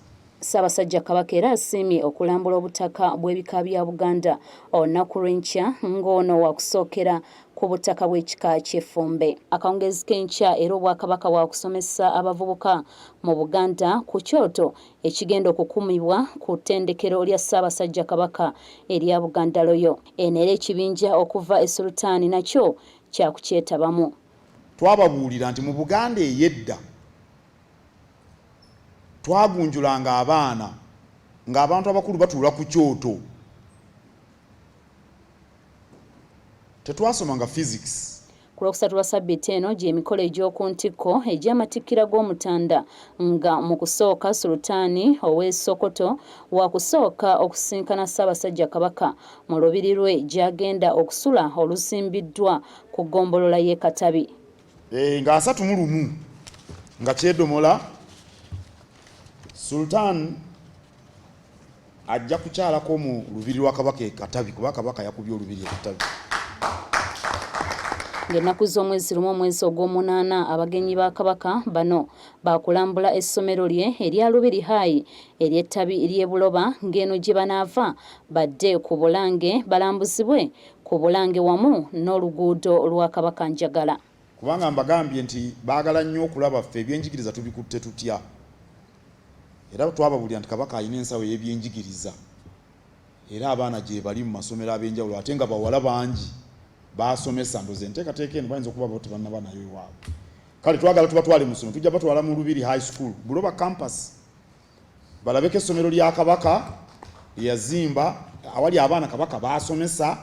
Ssaabasajja Kabaka era asiimye okulambula obutaka bw'ebika bya Buganda olunaku lw'enkya ng'ono wakusookera ku butaka bw'ekika ky'Effumbe. Akawungeezi k'enkya era Obwakabaka bwakusomesa abavubuka mu Buganda ku kyoto ekigenda okukumibwa ku ttendekero lya Ssaabasajja Kabaka erya Buganda Royal. Eno era ekibinja okuva e Sultan nakyo kyakukyetabamu. Twababuulira nti mu Buganda ey'edda twagunjulanga abaana ng'abantu abakulu batuula ku kyoto. Tetwasomanga Physics. Ku Lwokusatu lwa ssabbiiti eno gy'emikolo egy'oku ntikko egy'amatikkira g'Omutanda nga mu kusooka Sultaani ow'e Sokoto waakusooka okusisinkana Ssaabasajja Kabaka mu lubiri lwe gy'agenda okusula oluzimbiddwa ku ggombolola y'e Katabi. Nga 31 nga kyedomola, Sultan ajja kukyalako mu lubiri lwa Kabaka e Katabi kuba Kabaka yakubye olubiri e Katabi. Ng'ennaku z'omwezi lumu omwezi ogw'omunaana abagenyi ba Kabaka bano baakulambula essomero lye erya Lubiri High ery'ettabi ly'e Buloba ng'eno gye banaava badde ku Bulange balambuzibwe ku Bulange wamu n'oluguudo lwa Kabaka Njagala. Kubanga mbagambye nti baagala nnyo okulaba ffe ebyenjigiriza tubikutte tutya. Era twababulira nti Kabaka alina ensawo ey'ebyenjigiriza era abaana gyebali mu masomero ab'enjawulo ate nga bawala bangi baasomesa. Ndowooza enteekateeka eno bayinza okuba bo tebannaba nayo ewaabwe. Kale twagala tubatwale mu ssomero, tujja batwala mu Lubiri High School, Buloba Campus balabeko essomero lya Kabaka lye yazimba awali abaana Kabaka baasomesa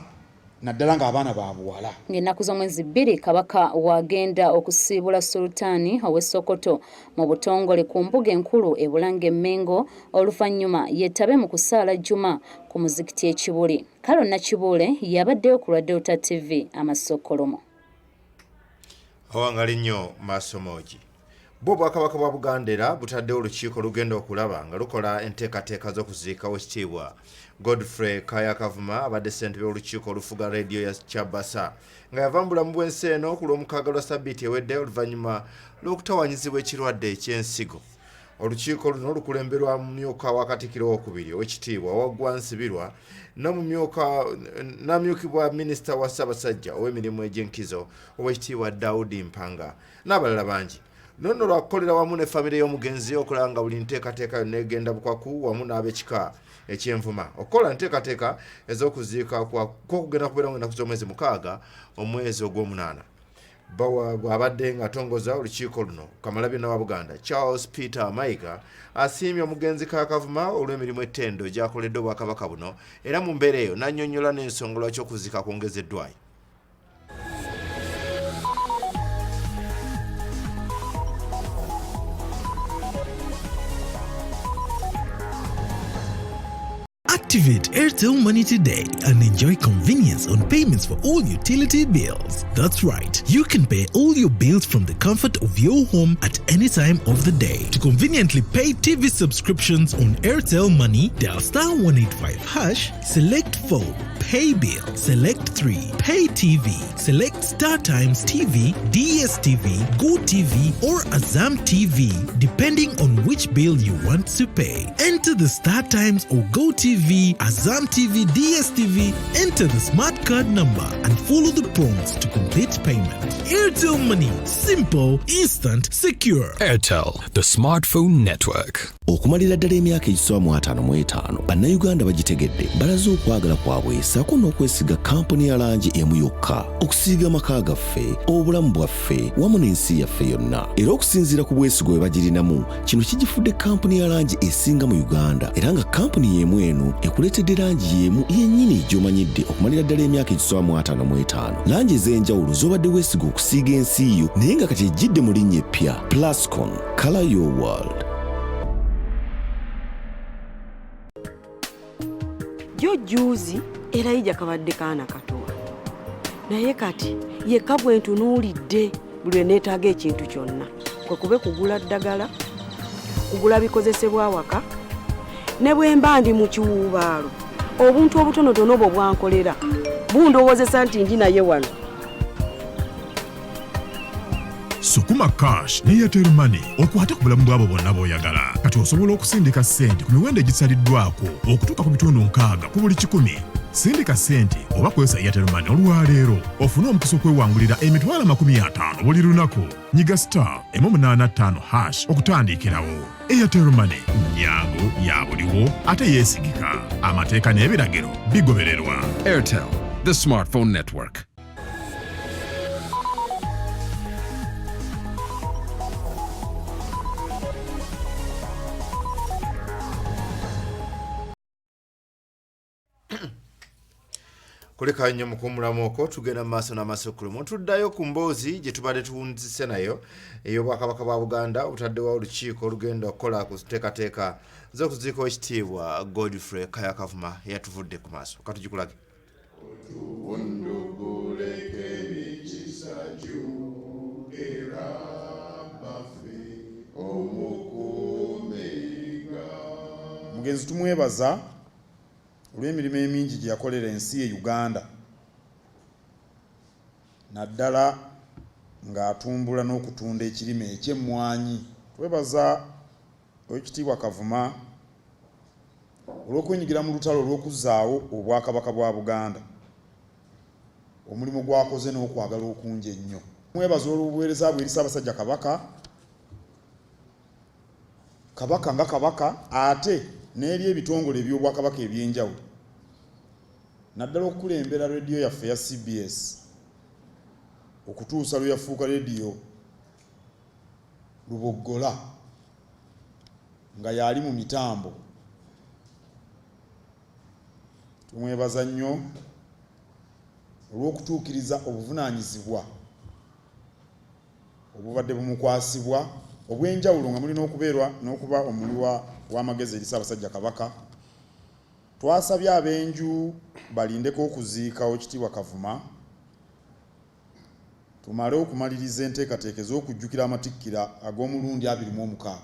naddala ng'abaana ba buwala. Ng'ennaku z'omwezi bbiri Kabaka w'agenda okusiibula Sultaani ow'e Sokoto mu butongole ku mbuga enkulu e Bulange Mmengo oluvannyuma yeetabe mu kusaala Juma ku muzikiti e Kibuli. Carol Nakibuule y'abaddeyo ku lwa Delta TV Amassokkolomo. Awangali nnyo Maasomoogi. Bwo Obwakabaka bwa Buganda era butaddewo olukiiko olugenda okulaba nga lukola enteekateeka z'okuziika Owekitiibwa Godfrey Kaya Kavuma abadde ssentebe w'olukiiko olufuga leediyo ya Kyabasa nga yava mu bulamu bw'ensi eno ku Lwomukaaga lwa ssabbiiti ewedde oluvannyuma lw'okutawanyizibwa ekirwadde eky'ensigo. Olukiiko luno lukulemberwa mumyuka wa Katikkiro owokubiri Owekitiibwa Waggwa Nsibirwa n'omumyuka n'amyukibwa minisita wa Ssaabasajja ow'emirimu egy'enkizo Owekitiibwa Daudi Mpanga n'abalala bangi. Nonno lwakukolera wamu ne famire y'omugenzi okulaba nga buli nteekateeka yonna egenda bukwaku wamu n'ab'ekika eky'envuma okukola enteekateeka ez'okuziika kw'okugenda kubeerawo ennaku z'omwezi mukaaga omwezi ogw'omunaana. Bawa bw'abadde ng'atongoza olukiiko luno, Kamalabyonna wa Buganda Charles Peter Mayiga asiimye omugenzi Kaakavuma olw'emirimu ettendo gy'akoledde Obwakabaka buno era mu mbeera eyo n'annyonnyola n'ensonga lwaki okuziika kwongezeddwayo. Activate Airtel Money today and enjoy convenience on payments for all utility bills. That's right, you can pay all your bills from the comfort of your home at any time of the day. To conveniently pay TV subscriptions on Airtel Money, dial star 185 hash, select 4, pay bill, select 3, pay TV, select Star Times TV, DSTV, Go TV, or Azam TV, depending on which bill you want to pay. Enter the Star Times or Go TV, Azam TV, DSTV, enter the smart card number and follow the prompts to complete payment. Airtel Money, simple, instant, secure. Airtel, the smartphone network. Okumalira ddala emyaka egisoba mu 55 Bannayuganda bagitegedde, balaze okwagala kwabwe ssaako n'okwesiga kampuni ya langi emu yokka okusiiga amaka gaffe, obulamu bwaffe wamu n'ensi yaffe yonna. Era okusinziira ku bwesigwa bwe bagirinamu, kino kigifudde kampuni ya langi esinga mu Uganda, era nga kampuni y'emu eno ekuleetedde langi y'emu yennyini gy'omanyidde okumalira ddala emyaka egisoba mu 55, langi ez'enjawulo z'obadde weesiga okusiiga ensi yo, naye nga kati ejjidde mu linnya eppya, Plascon Color Your World. Jjo jjuuzi Erayija kabadde kaana katowa, naye kati yekka bwe ntunuulidde buli lwe neetaaga ekintu kyonna, kwe kube kugula ddagala, kugula bikozesebwa awaka, ne bwe mba ndi mu kiwuubaalo, obuntu obutonotono obwo bwankolera bundowoozesa nti ndi naye wano. Sukuma Cash ne Airtel Money okwate ku bulamu bw'abo bonna b'oyagala. Kati osobola okusindika ssente ku miwendo egisaliddwako okutuuka ku bitundu 60 ku buli 100. Sindika ssente oba kozesa Airtel Money olwaleero ofune omukisa okwewangulira 500,000 buli lunaku. Nyiga star 185 hash okutandikirawo. Airtel Money nnyangu, ya buliwo ate yeesigika. Amateeka n'ebiragiro bigobererwa. Airtel, the smartphone network. Kuleka nnyo mukuwumulamu okwo, tugenda mu maaso n'amasukulumu. Tuddayo ku mboozi gye tubadde tuwunzise nayo ey'Obwakabaka bwa Buganda obutaddewo olukiiko olugenda okukola ku nteekateeka z'okuziika Owekitiibwa Godfrey Kaya Kavuma eyatuvudde ku maaso. Katugikulage. Omugenzi tumwebaza olw'emirimu emingi gye yakolera ensi ye Uganda, naddala ng'atumbula n'okutunda ekirime eky'emmwanyi. Twebaza Owekitiibwa Kavuma olw'okwenyigira mu lutalo olw'okuzzaawo Obwakabaka bwa Buganda, omulimu gw'akoze n'okwagala okungi ennyo. Tumwebaza olw'obuweereza bwe eri Ssaabasajja Kabaka, Kabaka nga Kabaka ate n'eri ebitongole eby'Obwakabaka eby'enjawulo, naddala okukulembera leediyo yaffe eya cbs okutuusa lwe yafuuka leediyo Luboggola nga y'ali mu mitambo. Tumwebaza nnyo olw'okutuukiriza obuvunaanyizibwa obubadde bumukwasibwa obw'enjawulo nga muli n'okubeerwa n'okuba omuwi w'amagezi eri Ssaabasajja Kabaka. Twasabye ab'enju balindeko okuziika Owekitiibwa Kavuma tumale okumaliriza enteekateeka ez'okujjukira amatikkira ag'omulundi 26.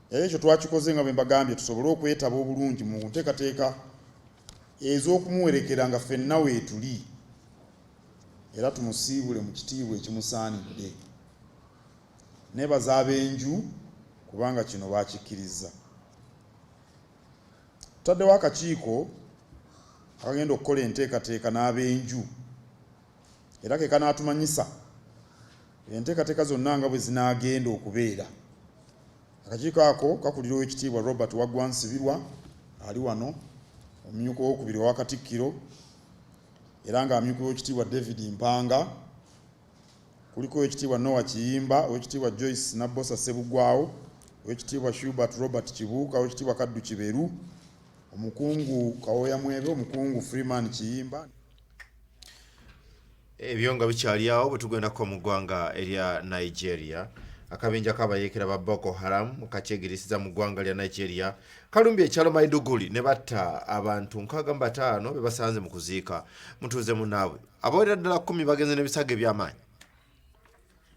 Era ekyo twakikoze nga bwe mbagambye tusobole okwetaba obulungi mu nteekateeka ez'okumuwerekera nga ffenna weetuli era tumusiibule mu kitiibwa ekimusaanidde. Nneebaza ab'enju kubanga kino baakikkirizza. Tutaddewo akakiiko akagenda okukola enteekateeka n'ab'enju era ke kanaatumanyisa enteekateeka zonna nga bwe zinaagenda okubeera. Akakiiko ako kakulirwa Oweekitiibwa Robert Waggwa Nsibirwa ali wano, omumyuka owookubiri owa Katikkiro era ng'amyukibwa Oweekitiibwa David Mpanga. Kuliko Oweekitiibwa Noah Kiyimba, Oweekitiibwa Joyce Nabbosa Ssebuggwawo, Oweekitiibwa Hubert Robert Kibuuka, Oweekitiibwa Kaddu Kiberu, Omukungu Kawooya Mwebe, Omukungu Freeman Kiyimba. Ebyo nga bikyali awo, bwe tugendako mu ggwanga erya Nigeria, Akabinja k'abayeekera ba Boko Haram kakyegirisiza mu ggwanga lya Nigeria kalumbye ekyalo Maiduguri ne batta abantu 65 be basanze mu kuziika mutuuze munnaabwe. Abawerera ddala 10 bagenze n'ebisago eby'amaanyi.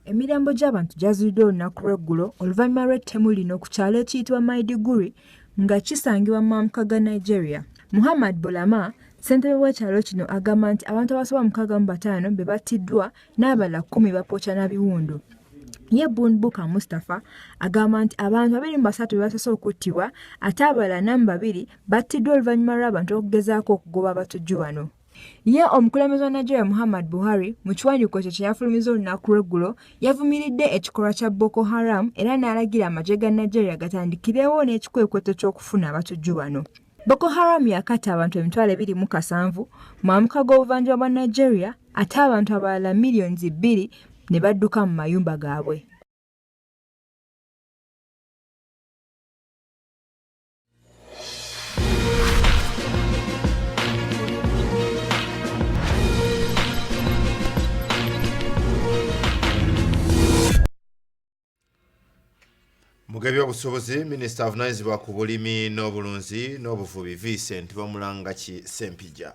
Emirambo gy'abantu gyazuuliddwa olunaku lw'eggulo oluvannyuma lw'ettemu lino ku kyalo ekiyitibwa Maiduguri nga kisangibwa mu mambuka ga Nigeria. Muhammad Bulama, ssentebe w'ekyalo kino agamba nti abantu abasoba 65 be battiddwa n'abalala 10 bapokya na biwundu. Ye Bunbuka Mustapha agamba nti abantu 23 be basoose okuttibwa ate abalala 42 battiddwa oluvannyuma lw'abantu okugezaako okugoba abatujju bano. Ye omukulembeze wa Nigeria Muhammad Buhari mu kiwandiiko kye kye yafulumizza olunaku lw'eggulo yavumiridde ekikolwa kya Boko Haram era n'alagira amagye ga Nigeria gatandikirewo n'ekikwekweto ky'okufuna abatujju bano. Boko Haram yakatta abantu 27,000 mu mambuka g'obuvanjuba bwa Nigeria ate abantu abalala 2 million ne badduka mu mayumba gaabwe. Mu g'ebyobusuubuzi, minisita avunaanyizibwa ku bulimi n'obulunzi n'obuvubi Vincent Bamulangaki Ssempijja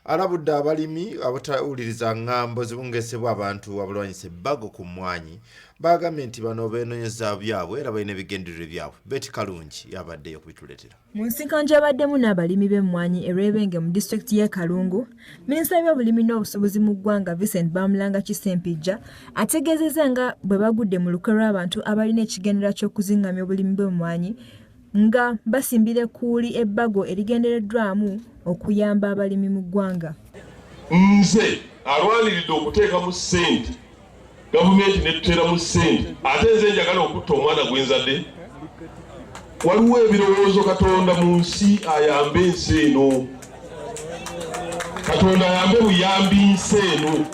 alabudde abalimi abatawuliriza ngambo zibungesebwa abantu abalwanyisa ebbago ku mmwanyi. Bagambye nti bano beenonyeza byabwe era balina ebigendererwa byabwe. Betty Kalungi yabaddeyo okubituleetera. Mu nsinkano gy'abaddemu n'abalimi b'emmwanyi e Lwebenge mu disitulikiti y'e Kalungu, minisita w'ebyobulimi n'obusuubuzi mu ggwanga Vincent Bamulangaki Ssempijja ategeezezza nga bwe bagudde mu lukwe lw'abantu abalina ekigendererwa ky'okuzingamya obulimi bw'emmwanyi nga basimbira ekkuuli ebbago erigendereddwamu okuyamba abalimi mu ggwanga. Nze alwaniridde okuteekamu ssente gavumenti netuteeramu ssente ate nze njagala okutta omwana gwe nzadde. Waliwo ebirowoozo Katonda mu nsi ayambe ensi eno. Katonda ayambe buyambi nsi eno.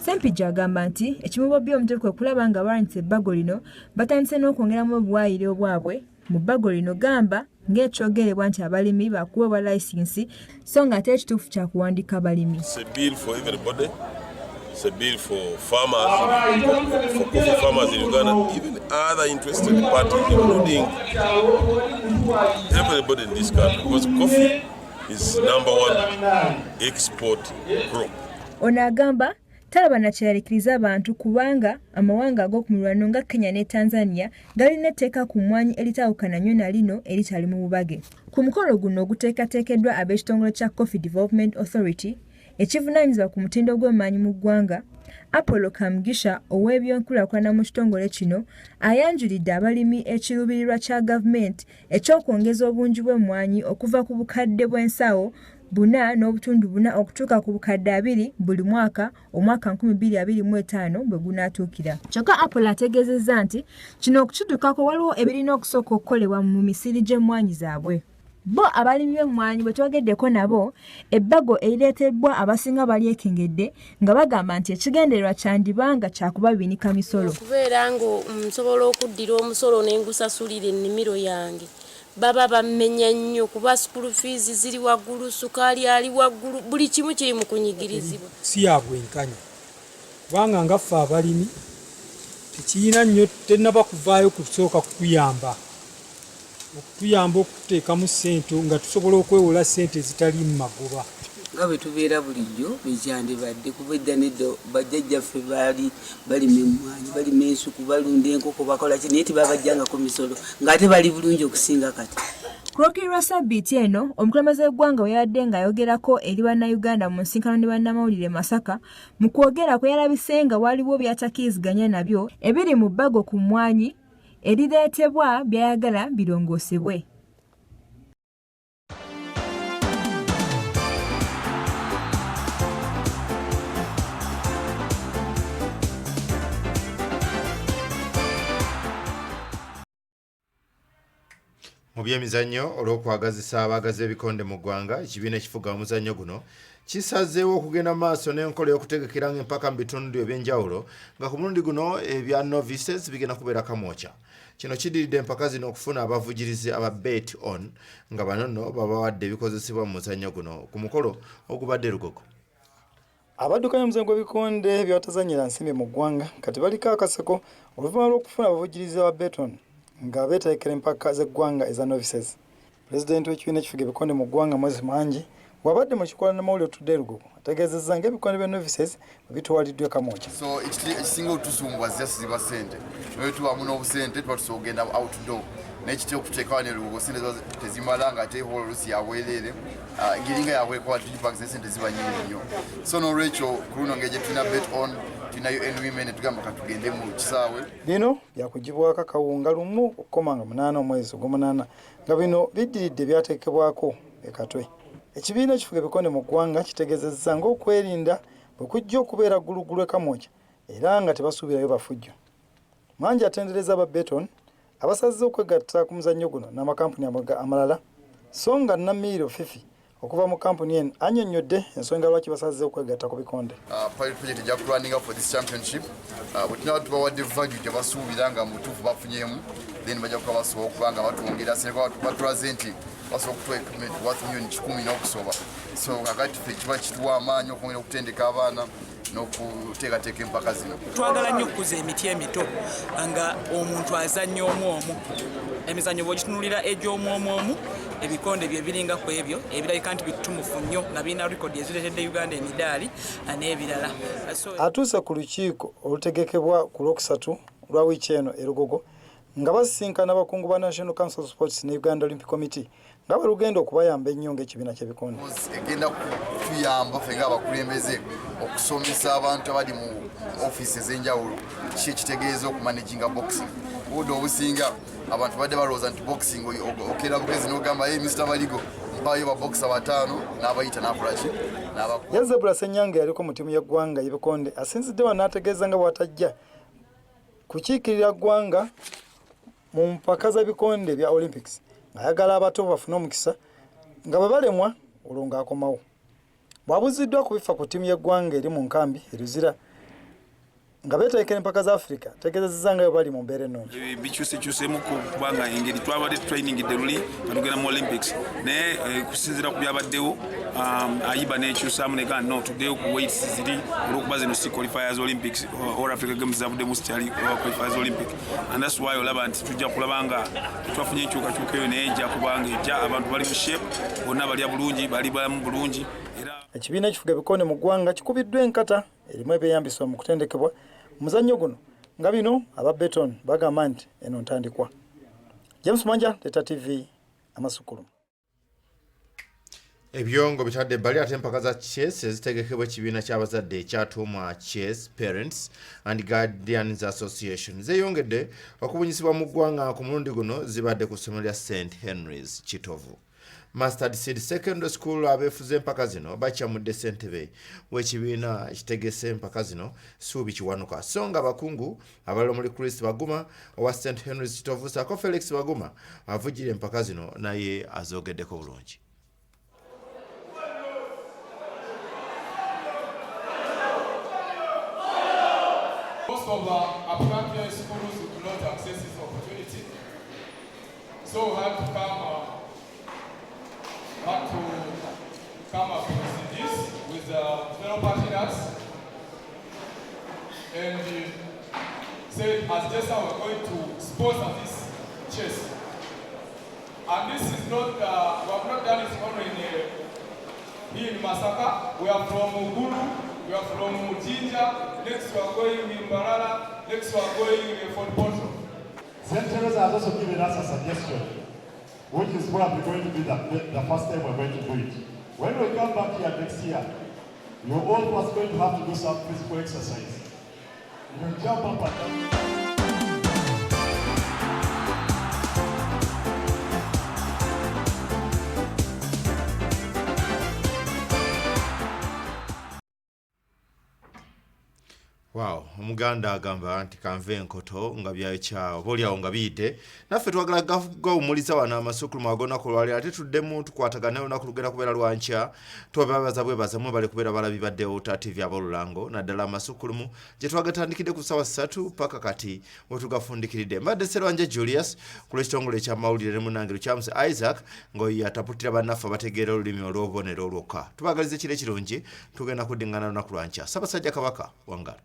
Ssempijja agamba nti ekimubobbya omutwe kwe kulaba nga balwanyisa ebbago lino batandise n'okwongeramu obuwaayiro obwabwe mu bbago lino gamba ng'ekyogerebwa nti abalimi bakuweebwa layisinsi so ng'ate ekituufu kya kuwandiika balimi. It's a bill for everybody. It's a bill for farmers, for coffee farmers in Uganda, even other interested parties, including everybody in this country, because coffee is number one export crop. Ono agamba talaba na kyeraliikiriza abantu kubanga amawanga ag'oku muliraano nga Kenya ne Tanzania galina etteeka ku mmwanyi eritaawukana nnyo na lino erikyali mu bubage. Ku mukolo guno oguteekateekeddwa ab'ekitongole kya Coffee Development Authority ekivunaanyizibwa ku mutindo gw'emmwanyi mu ggwanga, Apollo Kamugisha ow'ebyenkulaakulana mu kitongole kino ayanjulidde abalimi ekiruubirirwa kya gavumenti eky'okwongeza obungi bw'emmwanyi okuva ku bukadde bw'ensawo 4.4 okutuuka ku bukadde 2 buli mwaka omwaka 2025 bwe gunaatuukira. Kyokka Apollo ategeezezza nti kino okukitukako waliwo ebirina okusooka okukolebwa mu misiri gy'emmwanyi zaabwe. Bo abalimi b'emmwanyi bwe twogeddeko nabo ebbago erireetebbwa abasinga balyekengedde nga bagamba nti ekigendererwa kyandiba nga kya kubabinika misolo. Okubeera nga nsobola okuddira omusolo ne ngusasulira ennimiro yange baba bammenya nnyo kuba school fees ziri waggulu, sukaali ali waggulu, buli kimu kiri mu kunyigirizibwa. Si ya bwenkanya kubanga nga ffe abalimi tekirina nnyo tennaba kuvaayo kusooka kutuyamba okutuyamba okututeekamu ssente nga tusobola okwewola ssente ezitaliimu magoba. Nga bwe tubeera bulijjo bwe kyandibadde kuba edda n'edda bajjajjaffe baali balima emmwanyi, balima ensuku, balunda enkoko, bakola ki naye tebabajjangako misolo ng'ate bali bulungi okusinga kati. Ku Lwokubiri lwa ssabbiiti eno, omukulembeze w'eggwanga bwe yabadde ng'ayogerako eri Bannayuganda mu nsinkano ne bannamawulire e Masaka, mu kwogera kwe yalabise nga waliwo by'atakkiriziganya nabyo ebiri mu bbago ku mmwanyi erireetebwa by'ayagala birongoosebwe. Mu byemizannyo, olw'okwagazisa abaagazi b'ebikonde mu ggwanga, ekibiina ekifuga omuzannyo guno kisazeewo okugenda mu maaso n'enkola y'okutegekeranga empaka mu bitundu eby'enjawulo nga ku mulundi guno ebya novices bigenda kubeera Kamwokya. Kino kiddiridde empaka zino okufuna abavujjirizi aba Bet On nga bano nno babawadde ebikozesebwa mu muzannyo guno ku mukolo ogubadde Lugogo. Abaddukanya omuzannyo gw'ebikonde by'abatazannyira nsimbi mu ggwanga kati baliko akaseko oluvannyuma lw'okufuna abavujjirizi ba Beton nga beetegekera empaka z'eggwanga eza novices. Pulezidenti w'ekibiina ekifuga ebikonde mu ggwanga Moses Mangi bw'abadde mu kikola n'amawulire otudde e Lugogo ategeezezza ng'ebikonde bya novices bwe bitwaliddwa e Kamwokya. So ekisinga otusumbuwa ziba ssente, naye tubamu n'obusente tuba tusobola okugenda outdoor, naye kitya okuteekawo ne Lugogo ssente ziba tezimala, ng'ate hall oluusi yabwereere, ngiringa yabwekuba tugipangisa sente ziba nyingi nnyo. So n'olwekyo ku luno ngeri gye tulina Bet On, tulina UN Women, netugamba katugende mu kisaawe. Bino byakugibwako akawunga lumu okukoma nga 8 omwezi ogw'omunaana, nga bino biddiridde byateekebwako e Katwe. Ekibiina ekifuga ebikonde mu ggwanga kitegeezezza ng'okwerinda bwe kujja okubeera ggulugulu e Kamwokya era nga tebasuubirayo bafujjo. Mangi atendereza aba Beton abasazze okwegatta ku muzannyo guno n'amakampuni amalala, so nga Namiiro Fifi okuva mu kampuni eno annyonnyodde ensonga lwaki basazze okwegatta ku bikonde. Pilot project ejja kulwaninga for this championship. Bwe tunaba tubawadde value gye basuubira nga mutuufu bafunyemu, then bajja kuba basobola okuba nga batwongera sente, kuba batulaze nti basobola okutuwa equipment worth miliyoni 100 n'okusoba. So kakati ffe kiba kituwa amaanyi okwongera okutendeka abaana n'okuteekateeka empaka zino. Twagala nnyo okukuza emiti emito nga omuntu azannya omu omu. Emizannyo bw'ogitunulira egy'omu omu omu, ebikonde bye biringa ku ebyo ebirabika nti bitutumufu nnyo nga birina rekodi ezireetedde Uganda emidaali n'ebirala. Atuuse ku lukiiko olutegekebwa ku Lwokusatu lwa wiiki eno e Lugogo nga basisinkana abakungu ba National Council of Sports ne Uganda Olympic Committee nga bwe lugenda okubayamba ennyo ng'ekibiina ky'ebikonde. Egenda kutuyamba ffe ng'abakulembeze okusomesa abantu abali mu ofiisi ez'enjawulo kiki ekitegeeza okumanaginga boxing. Obudde obusinga abantu badde balowooza nti boxing okeera bugezi n'ogamba, hey, Mr. Baligo, mpaayo baboxer 5, n'abayita n'akola ki? Ye Zebra Ssenyange yaliko mu ttiimu y'eggwanga y'ebikonde asinzidde wano n'ategeeza nga bw'atajja kukiikirira ggwanga mu mpaka z'ebikonde bya Olympics, ng'ayagala abato bafune omukisa nga bwe balemwa olwo ng'akomawo. Bw'abuuziddwa ku bifa ku ttiimu y'eggwanga eri mu nkambi e Luzira nga beetegekera empaka za Afrika, ategeezezza nga bwe bali mu mbeera ennungi. Bikyusekyusemu kubanga engeri twabadde trainingidde luli nga tugenda mu Olympics, naye kusinziira ku byabaddewo, AIBA nekyusaamu nega no tuddeyo ku weights ziri, olwokuba zino si qualifiers Olympics or Africa Games zavuddemu sikyali qualifiers Olympic, and that's why olaba nti tujja kulaba nga twafunye enkyukakyuka eyo, naye ejja kubanga ejja abantu bali mu shape, bonna balya bulungi, bali balamu bulungi era. Ekibiina ekifuga ebikonde mu ggwanga kikubiddwa enkata erimu ebyeyambisibwa mu kutendekebwa omuzannyo guno, nga bino aba Beton bagamba nti eno ntandikwa. James Mwanja, Leta TV, Amasukulu. Ebyongo bitadde ebbali, ate empaka za chess ezitegekebwa ekibiina ky'abazadde ekyatuumwa Chess Parents and Guardians Association zeeyongedde okubunyisibwa mu ggwanga. Ku mulundi guno zibadde ku ssomero lya St Henrys Kitovu Mustard Seed Secondary School. Abeefuza empaka zino bakyamudde ssentebe w'ekibiina ekitegese empaka zino, Suubi Kiwanuka, so nga abakungu abalala omuli Chris Baguma owa St Henrys Kitovu saako Felix Baguma avujjira empaka zino naye azoogeddeko bulungi. Most of the upcountry schools do not access this opportunity. So we had to come up with this with fellow partners and said as JESA we're going to sponsor this chess. And this is not, we have not done it only here in Masaka. We are from Gulu, we are from Jinja, next we are going in Mbarara, next we are going in Fort Portal. St. Teresa has also given us a suggestion, which is probably going to be the first time we're going to do it. When we come back here next year, you're all first going to have to do some physical exercise. You jump up and down. Wow, omuganda agamba nti kanve enkoto nga byayokya oba oliawo nga biyidde. Naffe twagala gawumuliza wano amasukulumu ag'olunaku olwaleero, ate tuddemu tukwatagane olunaku lugenda kubeera lwankya. Tubabaza bwebaza mwebale kubeera balabi ba Delta TV ab'olulango, naddala amasukulumu gye twagatandikidde ku ssaawa 3 paka kati wetugafundikiridde. Mbadde Sserwanja Julius ku lw'ekitongole eky'amawulire ne munnange Lukyamuzi Isaac ng'oyo yataputira bannaffe abategeera olulimi olw'obubonero olwokka. Tubaagaliza ekiro ekirungi, tugenda kuddingana lunaku lwankya. Ssaabasajja Kabaka, wangala.